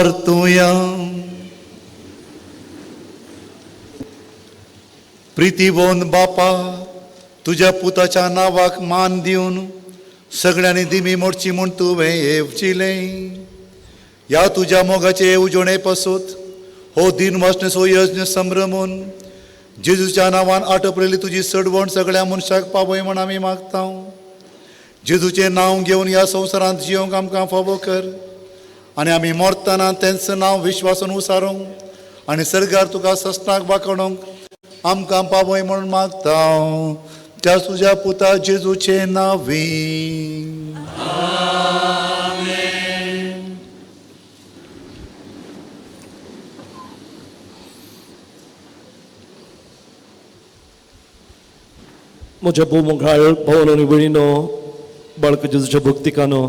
प्रार्थुया. प्रितीवोन बापा, तुज्या पुताच्या नांवाक मान दिवन सगळ्यांनी दिमी मोडची म्हूण तुवें येवचिलें. ह्या तुज्या मोगाचे येवजणे पासून हो दिन वाचण्याचो यज्ञ संभ्रमून जेजूच्या नांवान आटपलेली तुजी सडवण सगळ्या मनशाक पावय म्हूण आमी मागता. जेजूचें नांव घेवन ह्या संवसारांत जियोंक आमकां फावो कर आनी आमी मरतना तेंच नांव विश्वासान उसारूंक आनी सर्गार तुका सस्नाक वाकोणूंक आमकां पावय म्हूण मागता. त्या तुज्या पुता जेजूचें नांवी. म्हज्या भोव मोगाळ भावन आनी भयणीनो, बाळक जेजूच्या भक्तिकानो,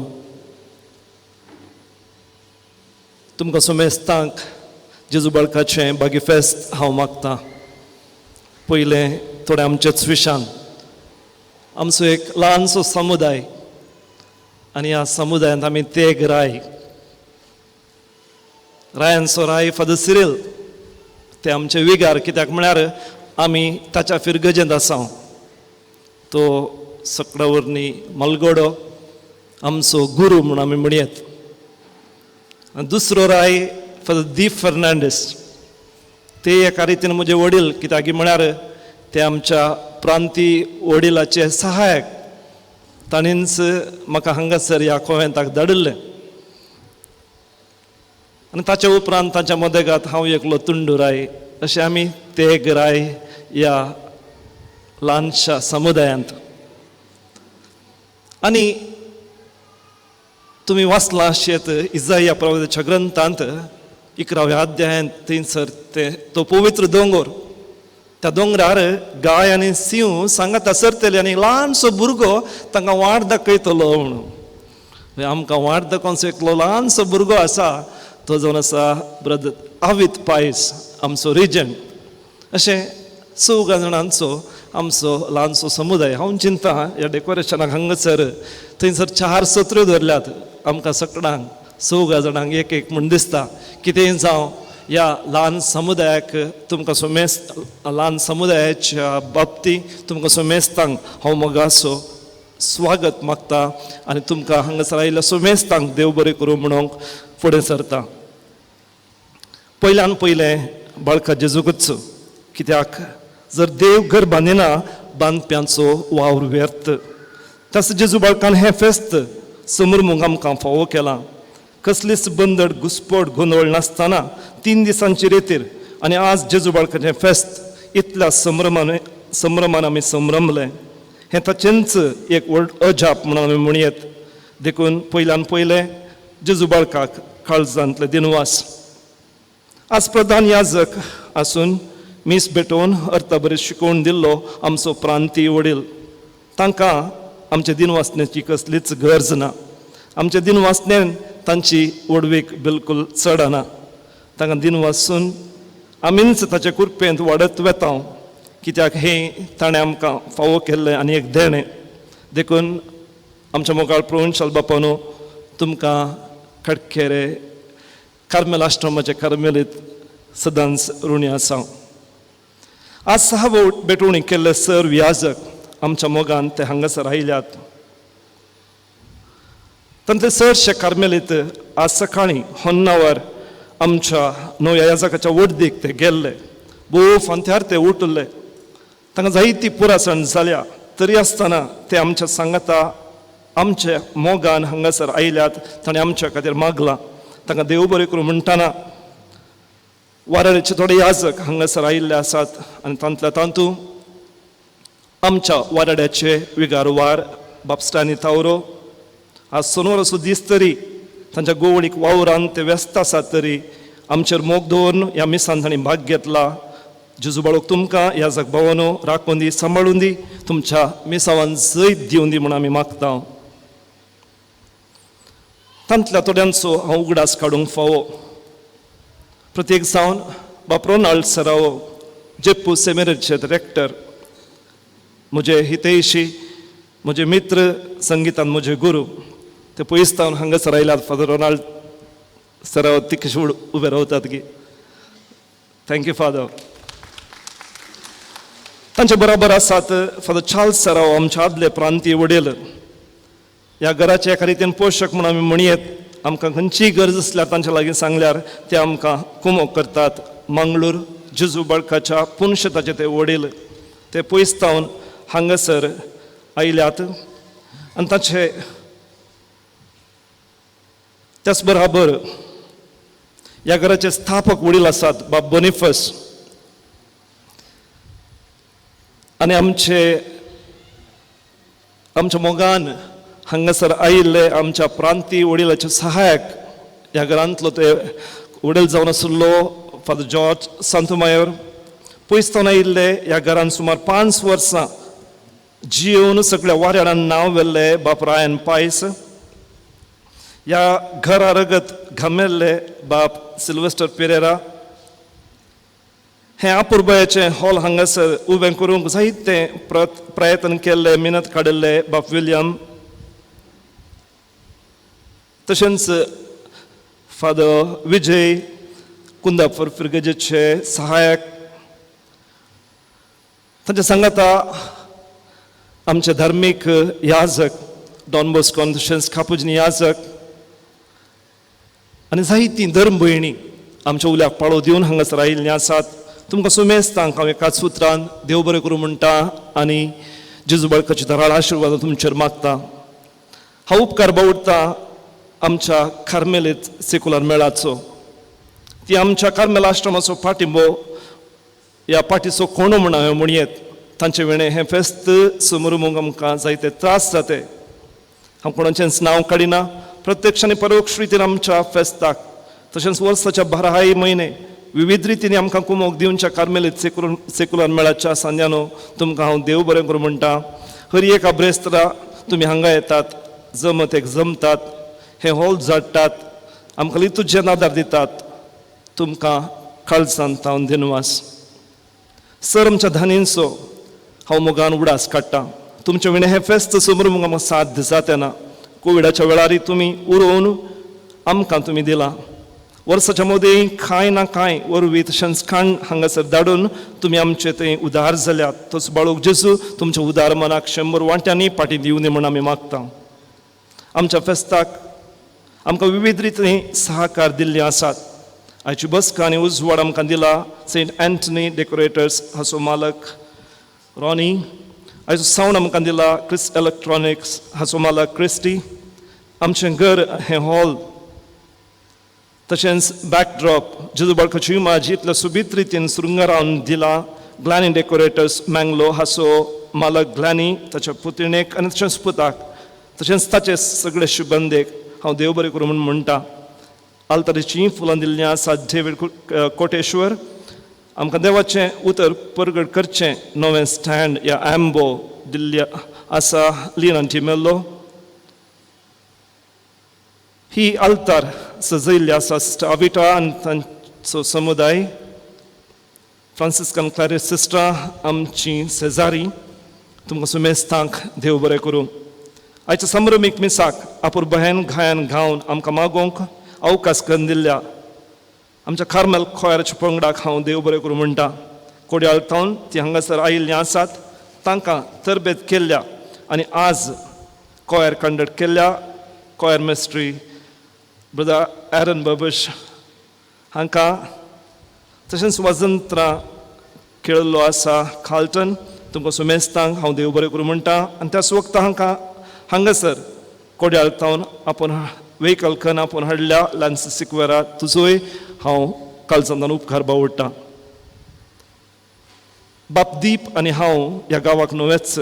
तुमकां सुमेस्तांक जेजू बाळकाचें बागी फेस्त हांव मागतां. पयलें थोडें आमचेच विशान आमचो एक ल्हानसो समुदाय आनी ह्या समुदायांत आमी तेग राय, रायांचो राय फादर सिरील, ते आमचे विगार, कित्याक म्हळ्यार आमी ताच्या फिरगजेंत आसा. तो सगळ्या वरनी मलगोडो आमचो गुरू म्हूण आमी म्हणयेत. आनी दुसरो राय फादर दीप फर्नांडीस, ते एका रितीन म्हजे वडील, कित्याक म्हळ्यार ते आमच्या प्रांती वडिलाचे सहायक, ताणींच म्हाका हांगासर ह्या कोवेंताक धाडिल्लें. आनी ताच्या उपरांत ताच्या मदेगात हांव एकलो तुंडू राय, अशें आमी तेग राय ह्या ल्हानशा समुदायांत. आनी तुमी वाचलां शेत इजाया प्रवादाच्या ग्रंथांत 11व्या अध्यायांत, थंयसर ते तो पवित्र दोंगोर, त्या दोंगरार गाय आनी सिंव सांगाता सरतले आनी ल्हानसो भुरगो तांकां वाट दाखयतलो म्हणून. आमकां वाट दाखोवचो एकलो ल्हानसो भुरगो आसा, तो जावन आसा ब्रदर आवीत पायस, आमचो रिजंट. अशें 4 जाणांचो आमचो ल्हानसो समुदाय. हांव चिंता ह्या डेकोरेशनाक हांगासर थंयसर 4 सत्र्यो धरल्यात आमकां सगळ्यांक 4 जाणांक एक एक म्हूण दिसता. कितेंय जावं, ह्या ल्हान समुदायाक तुमकां सुमेस्त, ल्हान समुदायाच्या बाबतींत तुमकां सुमेस्तांक हांव मोगाचो स्वागत मागता आनी तुमकां हांगासर आयिल्ल्या सुमेस्तांक देव बरें करूं म्हणूंक फुडें सरता. पयल्यान पयलें बाळका जेजूकूच, कित्याक जर देव घर बांदिना बांदप्यांचो वावर व्यर्थ. तसो जेजू बाळकान हें फेस्त समरमूंक आमकां फावो केलां. कसलीच बंदड घुसपट गोंदळ नासतना 3 दिसांची रेतीर आनी आज जेजू बाळकाचें फेस्त इतल्या संभ्रमान आमी संभ्रमलें. हें ताचेंच एक व्हड अजाप म्हणून आमी म्हणयेत. देखून पयल्यान पयलें जेजू बाळकाक काळजांतले दिनवास. आज प्रधान याजक आसून मीस भेटोवन अर्थ बरें शिकोवन दिल्लो आमचो प्रांती वडील, तांकां आमचे दिनवासण्याची कसलीच गरज ना. आमचे दिनवासण्यान तांची व्हडवीक बिलकूल चडना. तांकां दिनवासून आमीच ताचे कुरपेंत वाडत वेता, कित्याक हें ताणें आमकां फावो केल्लें आनी एक देणें. देखून आमच्या मोगाळ प्रोविन्शियल बापानो, तुमकां खडकेरे कार्मेल आश्रमाचे कार्मेलीत सदांच ऋणी आसा. आज 6 भेटवणी केल्ले सर याजक आमच्या मोगान ते हांगासर आयल्यात. तांतले चडशे कार्मेलीत आज सकाळीं होन्नावर आमच्या नव्या याजकाच्या वडदीक ते गेल्ले. भोव फांत्यार ते उठले, तांकां जायती पुरासण जाल्या, तरी आसतना ते आमच्या सांगाता आमच्या मोगान हांगासर आयल्यात. ताणें आमच्या खातीर मागलां, तांकां देव बरें करूं म्हणटना वाराड्याचे थोडे याजक हांगासर आयिल्ले आसात आनी तांतल्या तातूंत आमच्या वाराड्याचे विगारवार बापस्टानी तावरो आज सोनवाराचो दीस तरी तांच्या गोवळीक वावरान ते व्यस्त आसात, तरी आमचेर मोग दवरून ह्या मिसान तांणी भाग घेतला. जेजू बाळक तुमकां ह्या जगभावानो राखून दी, सांबाळून दी, तुमच्या मिसावान जैत दिवन दी म्हूण आमी मागता. तांतल्या थोड्यांचो हांव उगडास काडूंक फावो. प्रत्येक जावन बाप रोनाल्ड सरावो, जेप्पू सेमिनरीचे रेक्टर, म्हजे हितैशी, म्हजे मित्र, संगितान म्हजे गुरू, ते पयस तावन हांगासर आयल्यात. फादर रोनाल्ड सराव ती कशी उबे रावतात की. Thank you father. तांचे बरोबर आसात फादर चार्ल्स सराव, आमच्या आदले प्रांतीय वडील. ह्या घराचे एका रितीन पोशक म्हूण आमी म्हणयेत. आमकां खंयचीय गरज आसल्यार तांच्या लागीं सांगल्यार ते आमकां कुमोक करतात. मंगळूर जेजू बळकाच्या पुनशताचे ते वडील, ते पयस तावन हांगासर आयल्यात. आनी ताचे त्याच बराबर ह्या घराचे स्थापक वडील आसात बाब बोनिफस, आनी आमचे आमच्या मोगान हांगासर आयिल्ले आमच्या प्रांतीय वडिलाचे सहायक ह्या घरांतलो ते वडील जावन आशिल्लो फादर जॉर्ज सांतोमायोर. पयस तावन आयिल्ले ह्या घरान सुमार 5 वर्सां जिवन सगळ्या वाऱ्यान नांव व्हेल्ले बाप रायन पायस, ह्या घरा रगत घामेल्ले बाप सिल्वेस्टर पेरेरा. हें आपुरबायेचें हॉल हांगासर उबें करूंक जायते प्रयत्न केल्ले, मेहनत काडिल्ले बाप विलियम, तशेंच फादर विजय कुंदापूर फिर्गजेचे सहायक. तांच्या सांगाता आमचे धार्मीक याजक डॉन बॉस्कोन, तशेंच कापुजनी याजक आनी जायतीं धर्म भयणी आमच्या उल्याक पाळो दिवन हांगासर आयिल्लीं आसात. तुमकां सुमेस्तांक हांव एकाच उतरान देव बरें करूं म्हणटा आनी जेजू बाळकाची धाराळ आशिर्वाद तुमचेर मागता. हांव उपकार बावडटा आमच्या कार्मेलीत सेकुलर मेळाचो, ती आमच्या कार्मेल आश्रमाचो पाठिंबो, ह्या पाठीचो कोणो म्हण हांवें म्हणयेत. तांचे वेणें हें फेस्त समरूंक आमकां जायते त्रास जाते. हांव कोणाचेंच नांव काडिना. प्रत्यक्ष आनी परोक्ष रितीन आमच्या फेस्ताक तशेंच वर्साच्या 12 म्हयने विविध रितीन आमकां कुमोक दिवच्या कार्मेलीत सेकुलर मेळाच्या सांद्यानो तुमकां हांव देव बरें करूं म्हणटा. हर एका ब्रेस्तारा तुमी हांगा येतात, जमत एक जमतात, हें हॉल जाडटात, आमकां लितूजेन आदार दितात. तुमकां काळजान तावन दिनवास. सर आमच्या धानींचो हांव मोगान उडास काडटा. तुमचे विणें हें फेस्त समरूंक आमकां साथ जाते ना. कोविडाच्या वेळारय तुमी उरोवन आमकां तुमी दिलां. वर्साच्या मदीं कांय ना कांय वरवीं तशेंच खाण हांगासर धाडून तुमी आमचे थंय उदार जाल्यात. तोच बाळूक जेजू तुमच्या उदार मनाक 100 वांट्यांनी फाटीं दिवनी म्हूण आमी मागता. आमच्या फेस्ताक आमकां विविध रितींनी सहकार दिल्ले आसात. आयची बसका आनी उजवाड आमकां दिला सेंट अँटनी डेकोरेटर्स हाचो मालक रॉनी, आयचो सावंड आमकां दिला क्रिस इलेक्ट्रॉनिक्स हाचो मालक क्रिस्टी, आमचें घर हें हॉल तशेंच बॅकड्रॉप जेजू बाळकाची इमाज इतल्या सोबीत रितीन शृंगारावन दिला ग्लॅनी डेकोरेटर्स मँगलो हाचो मालक ग्लॅनी, ताच्या पुतणेक आनी तशेंच पुताक तशेंच ताचे सगळे शुबंदेक हांव देव बरें करूं म्हूण म्हणटा. आल्तारीचीं फुलां दिल्लीं आसात डेवीड कोटेश्वर. आमकां देवाचें उतर परगट करचें नवें स्टँड या आंबो दिल्ली आसा लिना डिमेल्लो. ही आल्तार सजयल्ली आसा सिस्टर अविटा आनी तांचो समुदाय, फ्रांसिस्कन क्लॅरिस सिस्टरां आमची शेजारी. तुमकां सुमेस्तांक देव बरें करूं. आयच्या संभ्रमीक मिसाक आपुरबहेन गायन गावन आमकां मागोवंक अवकाश करून दिल्ल्या आमच्या कार्मेल खोयराच्या पंगडाक हांव देव बरें करूं म्हणटा. कोड्याळ तावन ती हांगासर आयिल्लीं आसात, तांकां तरबेत केल्ल्या आनी आज कॉयर कंडक्ट केल्ल्या कॉयर मिस्ट्री ब्रदर एरन बबश हांकां, तशेंच वाजंत्रां खेळिल्लो आसा खाल्टन. तुमकां सुमेस्तांक हांव देव बरें करूं म्हणटा. आनी त्याच वखदां हांकां हांगासर कोड्याळ तावन आपूण वेहिकल कन आपूण हाडल्या लान्सी सिक्वेरा, तुजोय हांव कालचंदान उपकार बावडटा. बाप दीप आनी हांव ह्या गांवाक नवेच,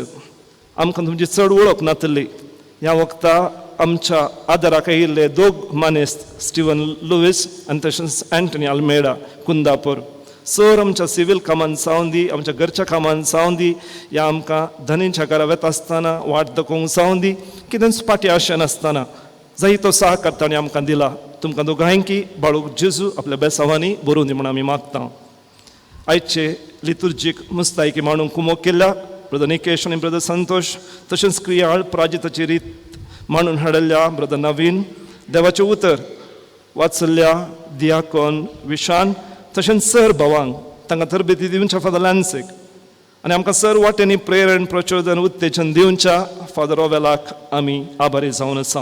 आमकां तुमची चड वळख नातली. ह्या वखदा आमच्या आदाराक आयिल्ले दोग मानेस्त स्टिवन लुवीस आनी तशेंच अँटनी आल्मेडा कुंदापूर सर आमच्या सिवील कामान जावन दी, आमच्या घरच्या कामान जावन दी, ह्या आमकां धनीच्या घरा वेता आसतना वाट दाखोवंक जावन दी, कितेंच फाटीं आशें नासतना जायतो सहकार ताणें आमकां दिला. तुमकां दोगांयकी बाळूक जेजू आपल्या बेसांवांनी बरोवन दी म्हूण आमी मागता. आयचे लितुर्जीक मुस्तायकी मांडूंक कुमोक केल्या ब्रदर निकेश आनी ब्रदर संतोश, तशेंच क्रियाळ प्राजिताची रीत मांडून हाडिल्ल्या ब्रदर नवीन. देवाचें उतर वाचल्या दियाकोन विशान तशेंच सर भावांक तांकां तरबेती दिवच्या फादर लॅन्सीक आनी आमकां सर वाटेंनी प्रेरण प्रचोदन उत्तेजन दिवच्या फादर ओवेलाक आमी आभारी जावन आसा.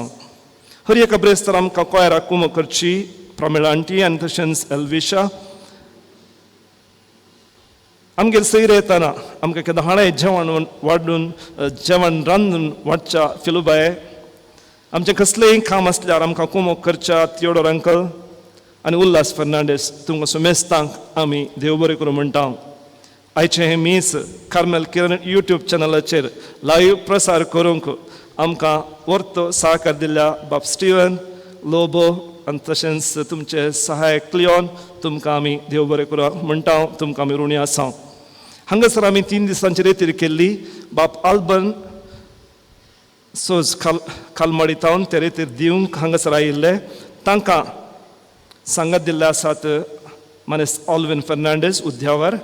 हर एका ब्रेस्तार आमकां कोयराक कुमो करची प्रमिळा आंटी आनी तशेंच एल्विशा. आमगेर सैर येताना आमकां केन्ना हाणें जेवण वाडून जेवण रांदून वाडच्या फिलुबाय. आमचें कसलेंय काम आसल्यार आमकां कुमोक करच्या थियोडोर अंकल आनी उल्हास फर्नांडीस. तुमकां सुमेस्तांक आमी देव बरें करूं म्हणटा. आयचें हें मीस कार्मेल किरण यूट्यूब चॅनलाचेर लायव्ह प्रसार करूंक आमकां वर्तो सहकार दिल्ल्या बाब स्टिवन लोबो आनी तशेंच तुमचे सहायक क्लियोन तुमकां आमी देव बरें करूं म्हणटा. तुमकां आमी ऋणी आसा. हांगासर आमी 3 दिसांची रेतीर केल्ली. बाप आल्बन सोज खालमाडी तावन ते रेतीर दिवंक हांगासर आयिल्ले. तांकां सांगात दिल्ले आसात मानेस्त ऑलविन फर्नांडीस उद्यावर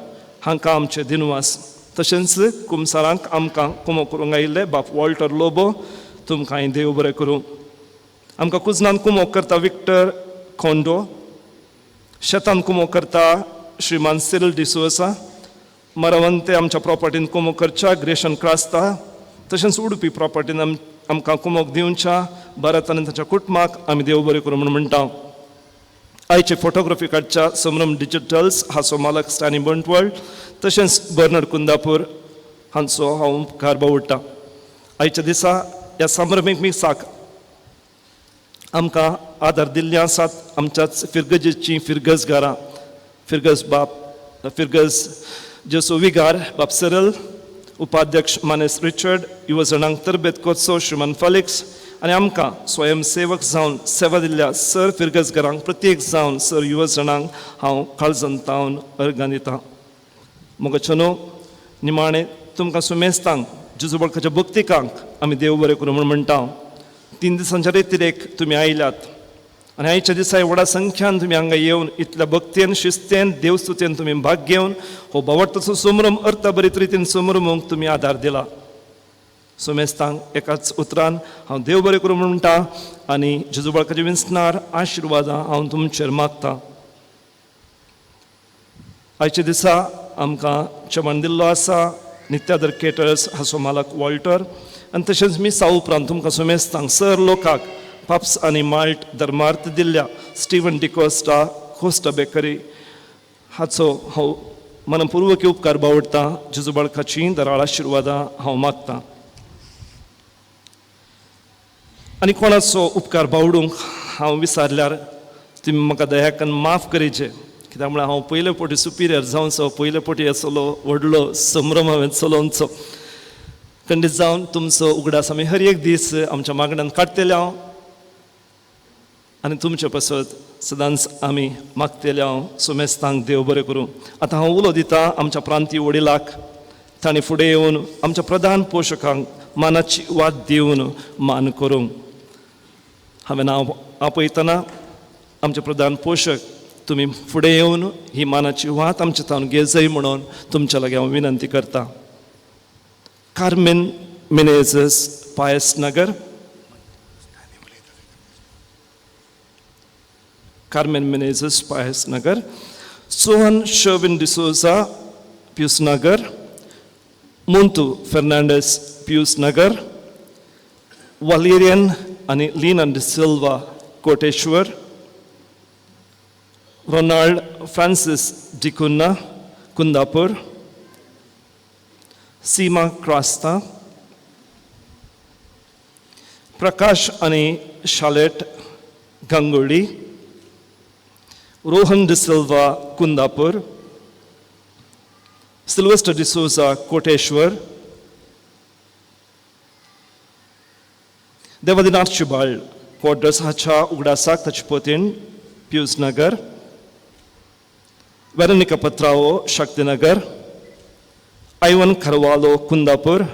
हांकां आमचे दिनवास. तशेंच कुमसारांक आमकां कुमो करूंक आयिल्ले बाप वॉल्टर लोबो तुमकां हांवें देव बरें करूं. आमकां कुजनान कुमोक करता विक्टर खोंडो, शेतान कुमो करता श्रीमान सिरिल डिसोसा, मरवंते आमच्या प्रॉपर्टीन कुमो करच्या ग्रेशन क्रास्ता, तशेंच उडपी प्रॉपर्टीन आमकां कुमोक दिवच्या भरत आनी ताच्या कुटुंबाक आमी देव बरें करूं म्हूण म्हणटा. आयचे फोटोग्राफी काडच्या संभ्रम डिजिटल्स हाचो मालक स्टॅनी बंटवळ तशेंच बर्नड कुंदापूर हांचो हांव उपकार बावडटा. आयच्या दिसा ह्या संभ्रमीक मिसाक आमकां आदार दिल्ले आसात आमच्याच फिरगजेचीं फिरगजगारां फिरगज बाप फिरगज जेसो विगार बाप सरल, उपाध्यक्ष मानेस रिचर्ड, युवजणांक तरबेत कोचो श्रीमान फेलिक्स आनी आमकां स्वयंसेवक जावन सेवा दिल्ल्या सर फिरगजगारांक प्रत्येक जावन सर युवजणांक हांव काळजान तावन अर्गां दितां. मोगाचेनो निमाणें तुमकां सुमेस्तांक जेजू बळकाच्या भक्तिकांक आमी देव बरें करूं म्हूण म्हणटा. 3 दिसांच्या रेतिरेक तुमी आयल्यात आनी आयच्या दिसा व्हडा संख्यान तुमी हांगा येवन इतल्या भक्तेन शिस्तेन देवस्तुतेन तुमी भाग घेवन हो बावडतचो संभ्रम अर्थभरीत रितीन संभ्रमूंक तुमी आदार दिला. सुमेस्तांक एकाच उतरान हांव देव बरें करूं म्हणटा आनी जेजू बळकाचे विंचणार आशिर्वादां हांव तुमचेर मागता. आयच्या दिसा आमकां जेवण दिल्लो आसा नित्यादर केटर्स हाचो मालक वॉल्टर आनी तशेंच मिसा उपरांत तुमकां सुमेस्तांक सर लोकाक पाप्स आनी माल्ट धर्मार्थ दिल्ल्या स्टिवन डिकोस्टा कोस्टा बेकरी हाचो हांव मनपूर्वक उपकार बावडटा. जेजू बळकाची दराळ आशिर्वादां हांव मागतां. आनी कोणाचो उपकार बावडूंक हांव विसारल्यार तुमी म्हाका दयाकन माफ करीचे, कित्याक म्हळ्यार हांव पयले फावटी सुपिरियर जावचो, पयले फावटी आसलो व्हडलो संभ्रम हांवें चलोवचो. खंडीत जावन तुमचो उगडास आमी हर एक दीस आमच्या मागण्यान काडटले हांव आनी तुमचे पासत सदांच आमी मागतले हांव. सुमेस्तांक देव बरें करूं. आतां हांव उलो दितां आमच्या प्रांतीय वडिलाक, तांणी फुडें येवन आमच्या प्रधान पोशकांक मानाची वाद दिवन मान करूंक. हांवें हांव आपयतना आमचे प्रधान पोशक तुमी फुडें येवन ही मानाची वात आमच्या तावन घेजय म्हणून तुमच्या लागीं हांव विनंती करता. कार्मेन मिनेझस पायस नगर, कार्मेन मिनेझस पायस नगर, सोहन शर्विन डिसोजा पियूस नगर, मोंतू फर्नांडीस पियूस नगर, वालेरियन आनी Lina D'Silva Koteshwar, Ronald Francis D'Cunha Kundapur, Seema Crasta, Prakash आनी Charlotte Ganguly, Rohan D'Silva Kundapur, Sylvester D'Souza Koteshwar, Devadin Archibald Quadros हाच्या उगडासाक ताची पतीण पियूस नगर, Veronica Patrao Shaktinagar, Ivan Carvalho Kundapur,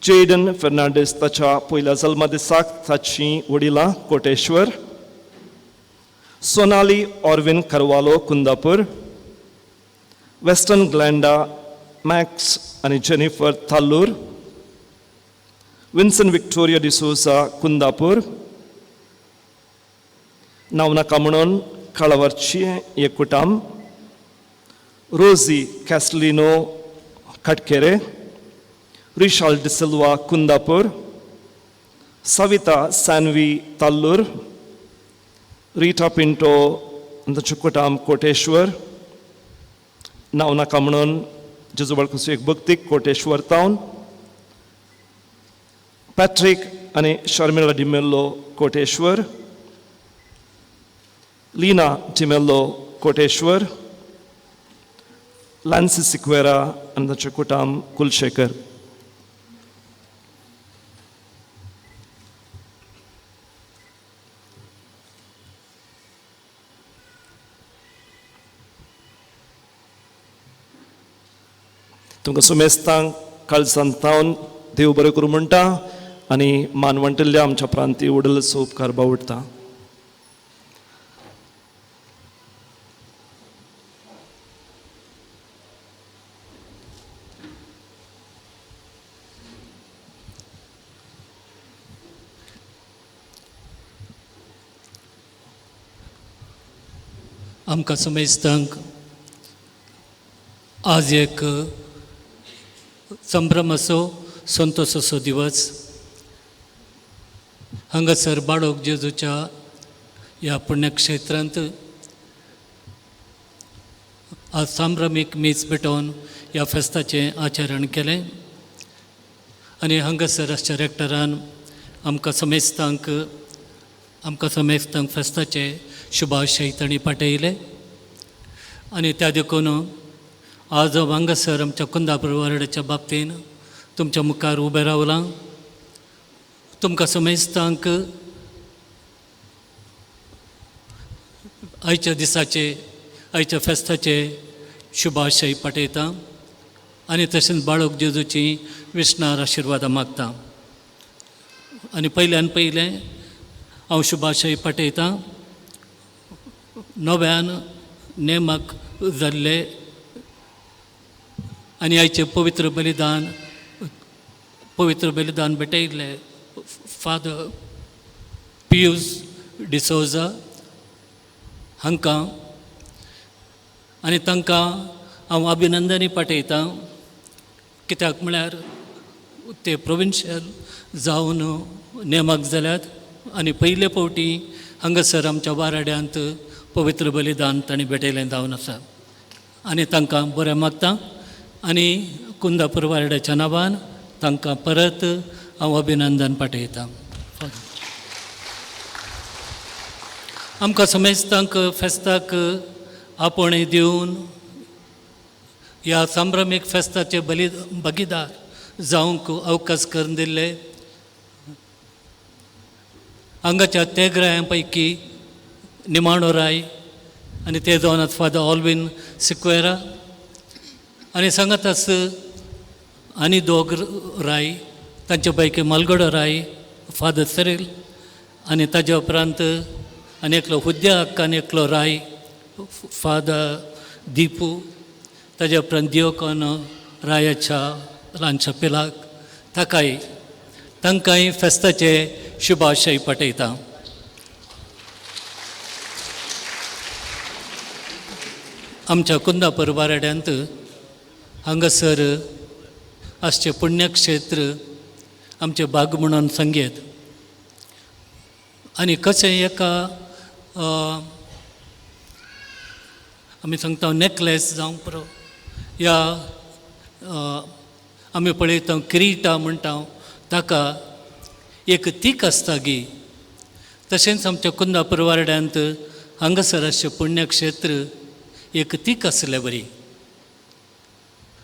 Jaden Fernandes ताच्या पयल्या जल्मा दिसाक ताची वडिलां Koteshwar, Sonali Orvin Carvalho Kundapur, Western Glenda Max आनी Jennifer Tallur, Vincent Victoria D'Souza Kundapur, नांव नाका म्हणून काळावरची एक कुटाम, रोजी कॅसलिनो खटकेरे, रिशाल डिसिल्वा कुंदापूर, सविता सानवी ताल्लूर, रिटा पिंटो तांचें कुटाम कोटेश्वर, नांव नाका म्हणून जेजू बाळकुसो एक भक्तीक कोटेश्वर तावन, पॅट्रीक आनी शर्मिला डिमेल्लो कोटेश्वर, लीना डिमेल्लो कोटेश्वर, लान्सी सिक्वेरा आनी तांचें कुटाम कुलशेखर. तुमकां सुमेस्तांक काळजांत तावन देव बरें करूं म्हणटा आनी मान वंटिल्ल्या आमच्या प्रांती वडीलाचो उपकार बावडटा. आमकां समेस्तांक आज एक संभ्रमाचो संतोसाचो दिवस. हांगासर बाळोक जेजूच्या ह्या पुण्यक्षेत्रांत आज संभ्रमीक मीस भेटोवन ह्या फेस्ताचें आचरण केलें आनी हांगासर आसच्या रेक्टरान आमकां समेस्तांक फेस्ताचे शुभाशय तांणी पाठयले आनी त्या देखून आज हांगासर आमच्या कुंदापूर वार्डाच्या बाबतीन तुमच्या मुखार उबें रावलां. तुमकां समेस्तांक आयच्या दिसाचे आयच्या फेस्ताचे शुभाशय पाठयता आनी तशेंच बाळक जेजूची विष्णार आशिर्वादां मागता. आनी पयल्यान पयलें हांव शुभाशय पाठयतां नव्यान नेमक जाल्ले आनी आयचें पवित्र बलिदान भेटयल्ले फादर पियूस डिसोजा हांकां आनी तांकां हांव अभिनंदनय पाठयतां, कित्याक म्हळ्यार ते प्रोविन्शियल जावन नेमक जाल्यात आनी पयले फावटी हांगासर आमच्या वाराड्यांत पवित्र बलिदान तांणी भेटयलें जावन आसा आनी तांकां बरें मागता आनी कुंदापूर वार्डाच्या नांवान तांकां परत हांव अभिनंदन पाठयतां. आमकां समेस्तांक फेस्ताक आपोवणें दिवन ह्या संभ्रमीक फेस्ताचे बली भागीदार जावंक अवकाश करून दिल्ले हांगाच्या तेगरायां पैकी निमाणो राय आनी ते जावन फादर ऑलवीन सिक्वेरा आनी सांगातास आनी दोग राय तांचे पैकी मालगडो राय फादर सरील आनी ताज्या उपरांत आनी एकलो हुद्या हक्क आनी एकलो राय फादर दिपू, ताज्या उपरांत दियोकॉन रायाच्या ल्हानशा पिलाक ताकाय तांकांय फेस्ताचे शुभाशय पाठयता. आमच्या कुंदापूर वाराड्यांत हांगासर आसचें पुण्यक्षेत्र आमचें बाग म्हणून सांगयेत आनी कशें एका आमी सांगता नेकलेस जावं पुरो या आमी पळयता किरिटा म्हणटा ताका एक तीक आसता गी, तशेंच आमच्या कुंदापूर वार्ड्यांत हांगासर आसचें पुण्यक्षेत्र एक तीक आसले बरी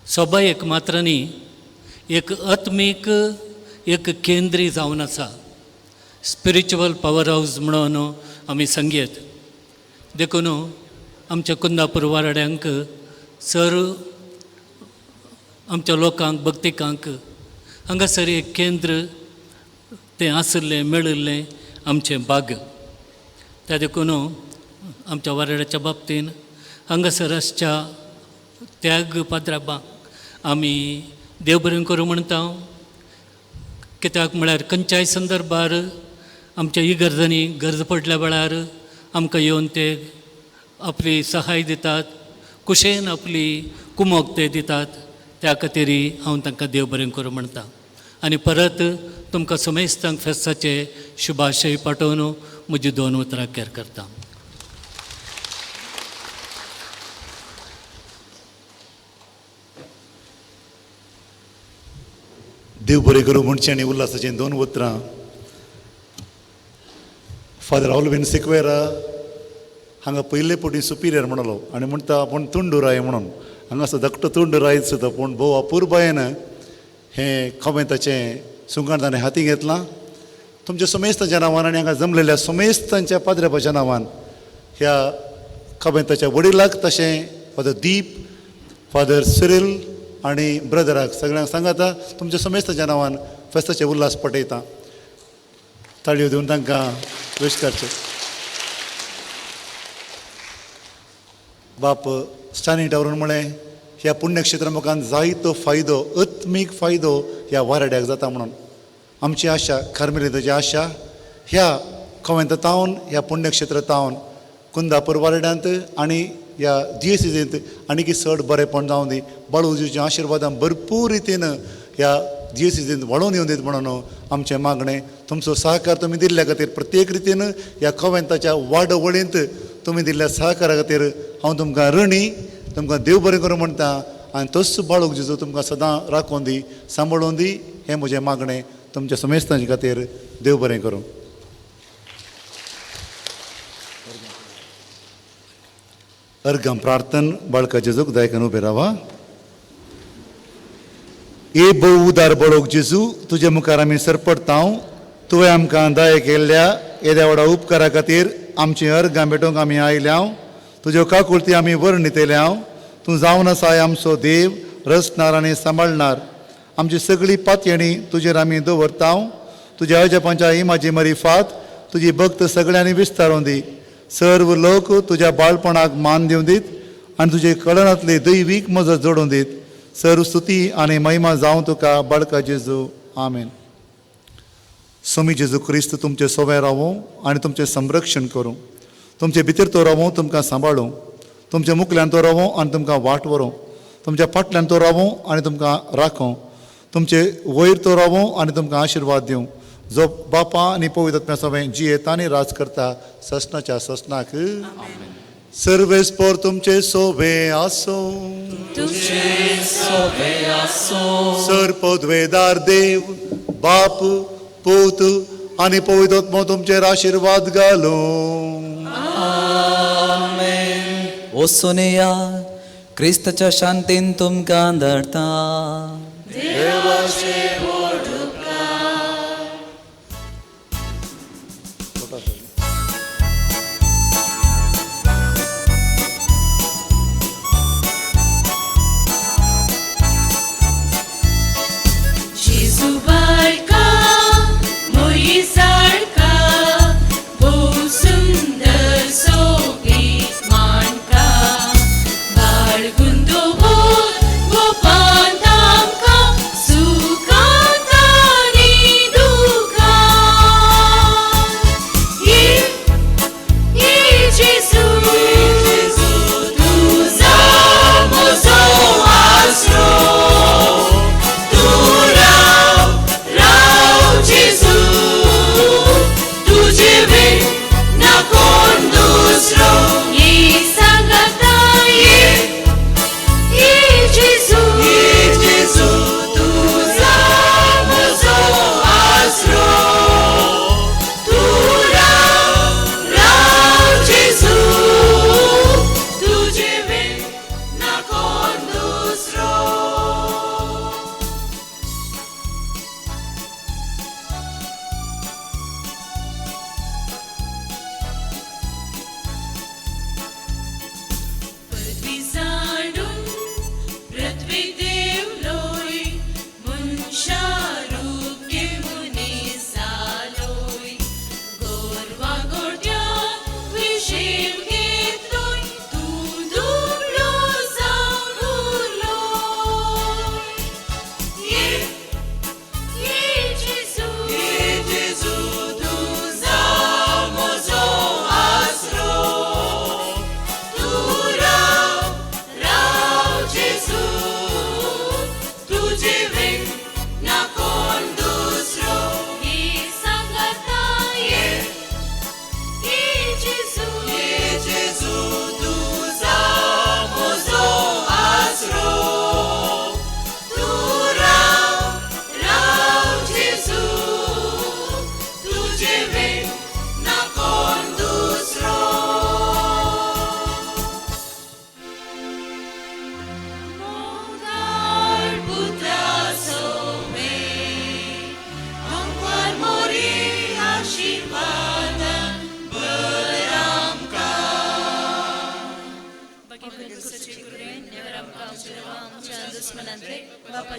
सोबाय एक मात्र न्ही एक आत्मीक एक केंद्री जावन आसा, स्पिरिच्युअल पावर हावज म्हणून आमी सांगयेत. देखून आमच्या कुंदापूर वाराड्यांक सर आमच्या लोकांक भक्तिकांक हांगासर एक केंद्र तें आशिल्लें मेळिल्लें आमचें बाग. त्या देखून आमच्या वाराड्याच्या बाबतीन हांगासर आसच्या त्याग पाद्राबांक आमी देव बरें करूं म्हणटा, कित्याक म्हळ्यार खंयच्याय संदर्भार आमच्या इगर्जांनी गरज पडल्या वेळार आमकां येवन ते आपली सहाय दितात, कुशेन आपली कुमोक ते दितात. त्या खातीर हांव तांकां देव बरें करूं म्हणटा आनी परत तुमकां समेस्तांक फेस्ताचे शुभाशय पाठोवन म्हजी दोन उतरां केर करता. देव बरें करूं म्हणचें आनी उल्हासाचें दोन उतरां. फादर ऑलविन सिक्वेरा हांगा पयले पटी सुपिरियर म्हणलो आनी म्हणटा आपूण तुंडुराय म्हणून हांगासर धाकटो तुंडुराय सुद्दां, पूण भोव अपुरबायेन हें कोमेंताचें सुंगण ताणें हाती घेतलां. तुमच्या समेस्तांच्या नांवान आनी हांगा जमलेल्या समेस्तांच्या पाद्र्याबाच्या नांवान ह्या कोमेंताच्या वडिलाक तशें फादर दीप, फादर सिरील आनी ब्रदराक सगळ्यांक सांगाता तुमच्या समेस्तांच्या नांवान फेस्ताचे उल्हास पटयता. ताळयो दिवन तांकां विश करचें. बाप स्टानी टावरून म्हळें ह्या पुण्यक्षेत्रा मुखान जायतो फायदो, आत्मीक फायदो ह्या वाराड्याक जाता म्हणून. आमची आशा, कार्मेलिताची आशा ह्या कोवेंता तावन, ह्या पुण्यक्षेत्र तावन कुंदापूर वाराड्यांत आनी ह्या दियेसिजींत आनीक चड बरेंपण जावं दी. बाळूजीच्या आशिर्वादान भरपूर रितीन ह्या दियेसिजींत वाडोवन येवं दीत म्हणून आमचें मागणें. तुमचो सहकार तुमी दिल्ल्या खातीर प्रत्येक रितीन ह्या कोवेंताच्या वाडवळींत तुमी दिल्ल्या सहकारा खातीर हांव तुमकां ऋणी, तुमकां देव बरें करूं म्हणटा आनी तोच बाळूक जेजू तुमकां सदां राखोवन दी, सांबाळून दी हें म्हजें मागणें तुमच्या समेस्तांचे खातीर. देव बरें करूं. अर्घम प्रार्थन बाळका जेजूक दायकन उबें रावा. ए भोव उदार बळोक जेजू, तुजे मुखार आमी सरपडतांव. तुवें आमकां दया केल्ल्या येद्या व्हडा उपकारा खातीर आमची अर्घां भेटोवंक आमी आयल्यांव. तुज्यो काकुळती आमी वर्णितल्यांव. तूं जावन आसाय आमचो देव, रचणार आनी सांबाळणार. आमची सगळी पातयेणी तुजेर आमी दवरतांव. तुज्या अजपांच्या इमाजी मरिफात तुजी भक्त सगळ्यांनी विस्तारून दी. सर्व लोक तुज्या बाळपणाक मान दिवन दीत आनी तुजे कळनांतली दैवीक मजत जोडून दीत. सर्व स्तुती आनी महिमा जावं तुका बाळका जेजू. आमेन. स्वामी जेजू क्रिस्त तुमचें सोवें रावूं आनी तुमचें संरक्षण करूं. तुमचे भितर तो रावूं, तुमकां सांबाळूं. तुमच्या मुखल्यान तो रावूं आनी तुमकां वाट व्हरूं. तुमच्या फाटल्यान तो रावूं आनी तुमकां राखूं. तुमचे वयर तो रावूं आनी तुमकां आशिर्वाद दिवं. जो बापा आनी पवित्र आत्म्या सवें जियेता आनी राज करता ससनाच्या ससनाक. सर्वेस्पोर तुमचे सोबे आसूं. सर पदवेदार देव बाप पूत आनी पवित्र आत्मो तुमचेर आशिर्वाद घालूं. ओ सोनिया, क्रिस्ताच्या शांतीन तुमकां धाडटा. बाळगुंदो गोपांत आमकां.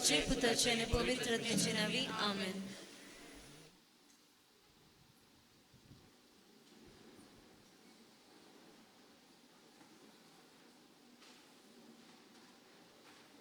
बापाचे पुताचे आनी पवित्र आत्म्याचे नांवी आमेन.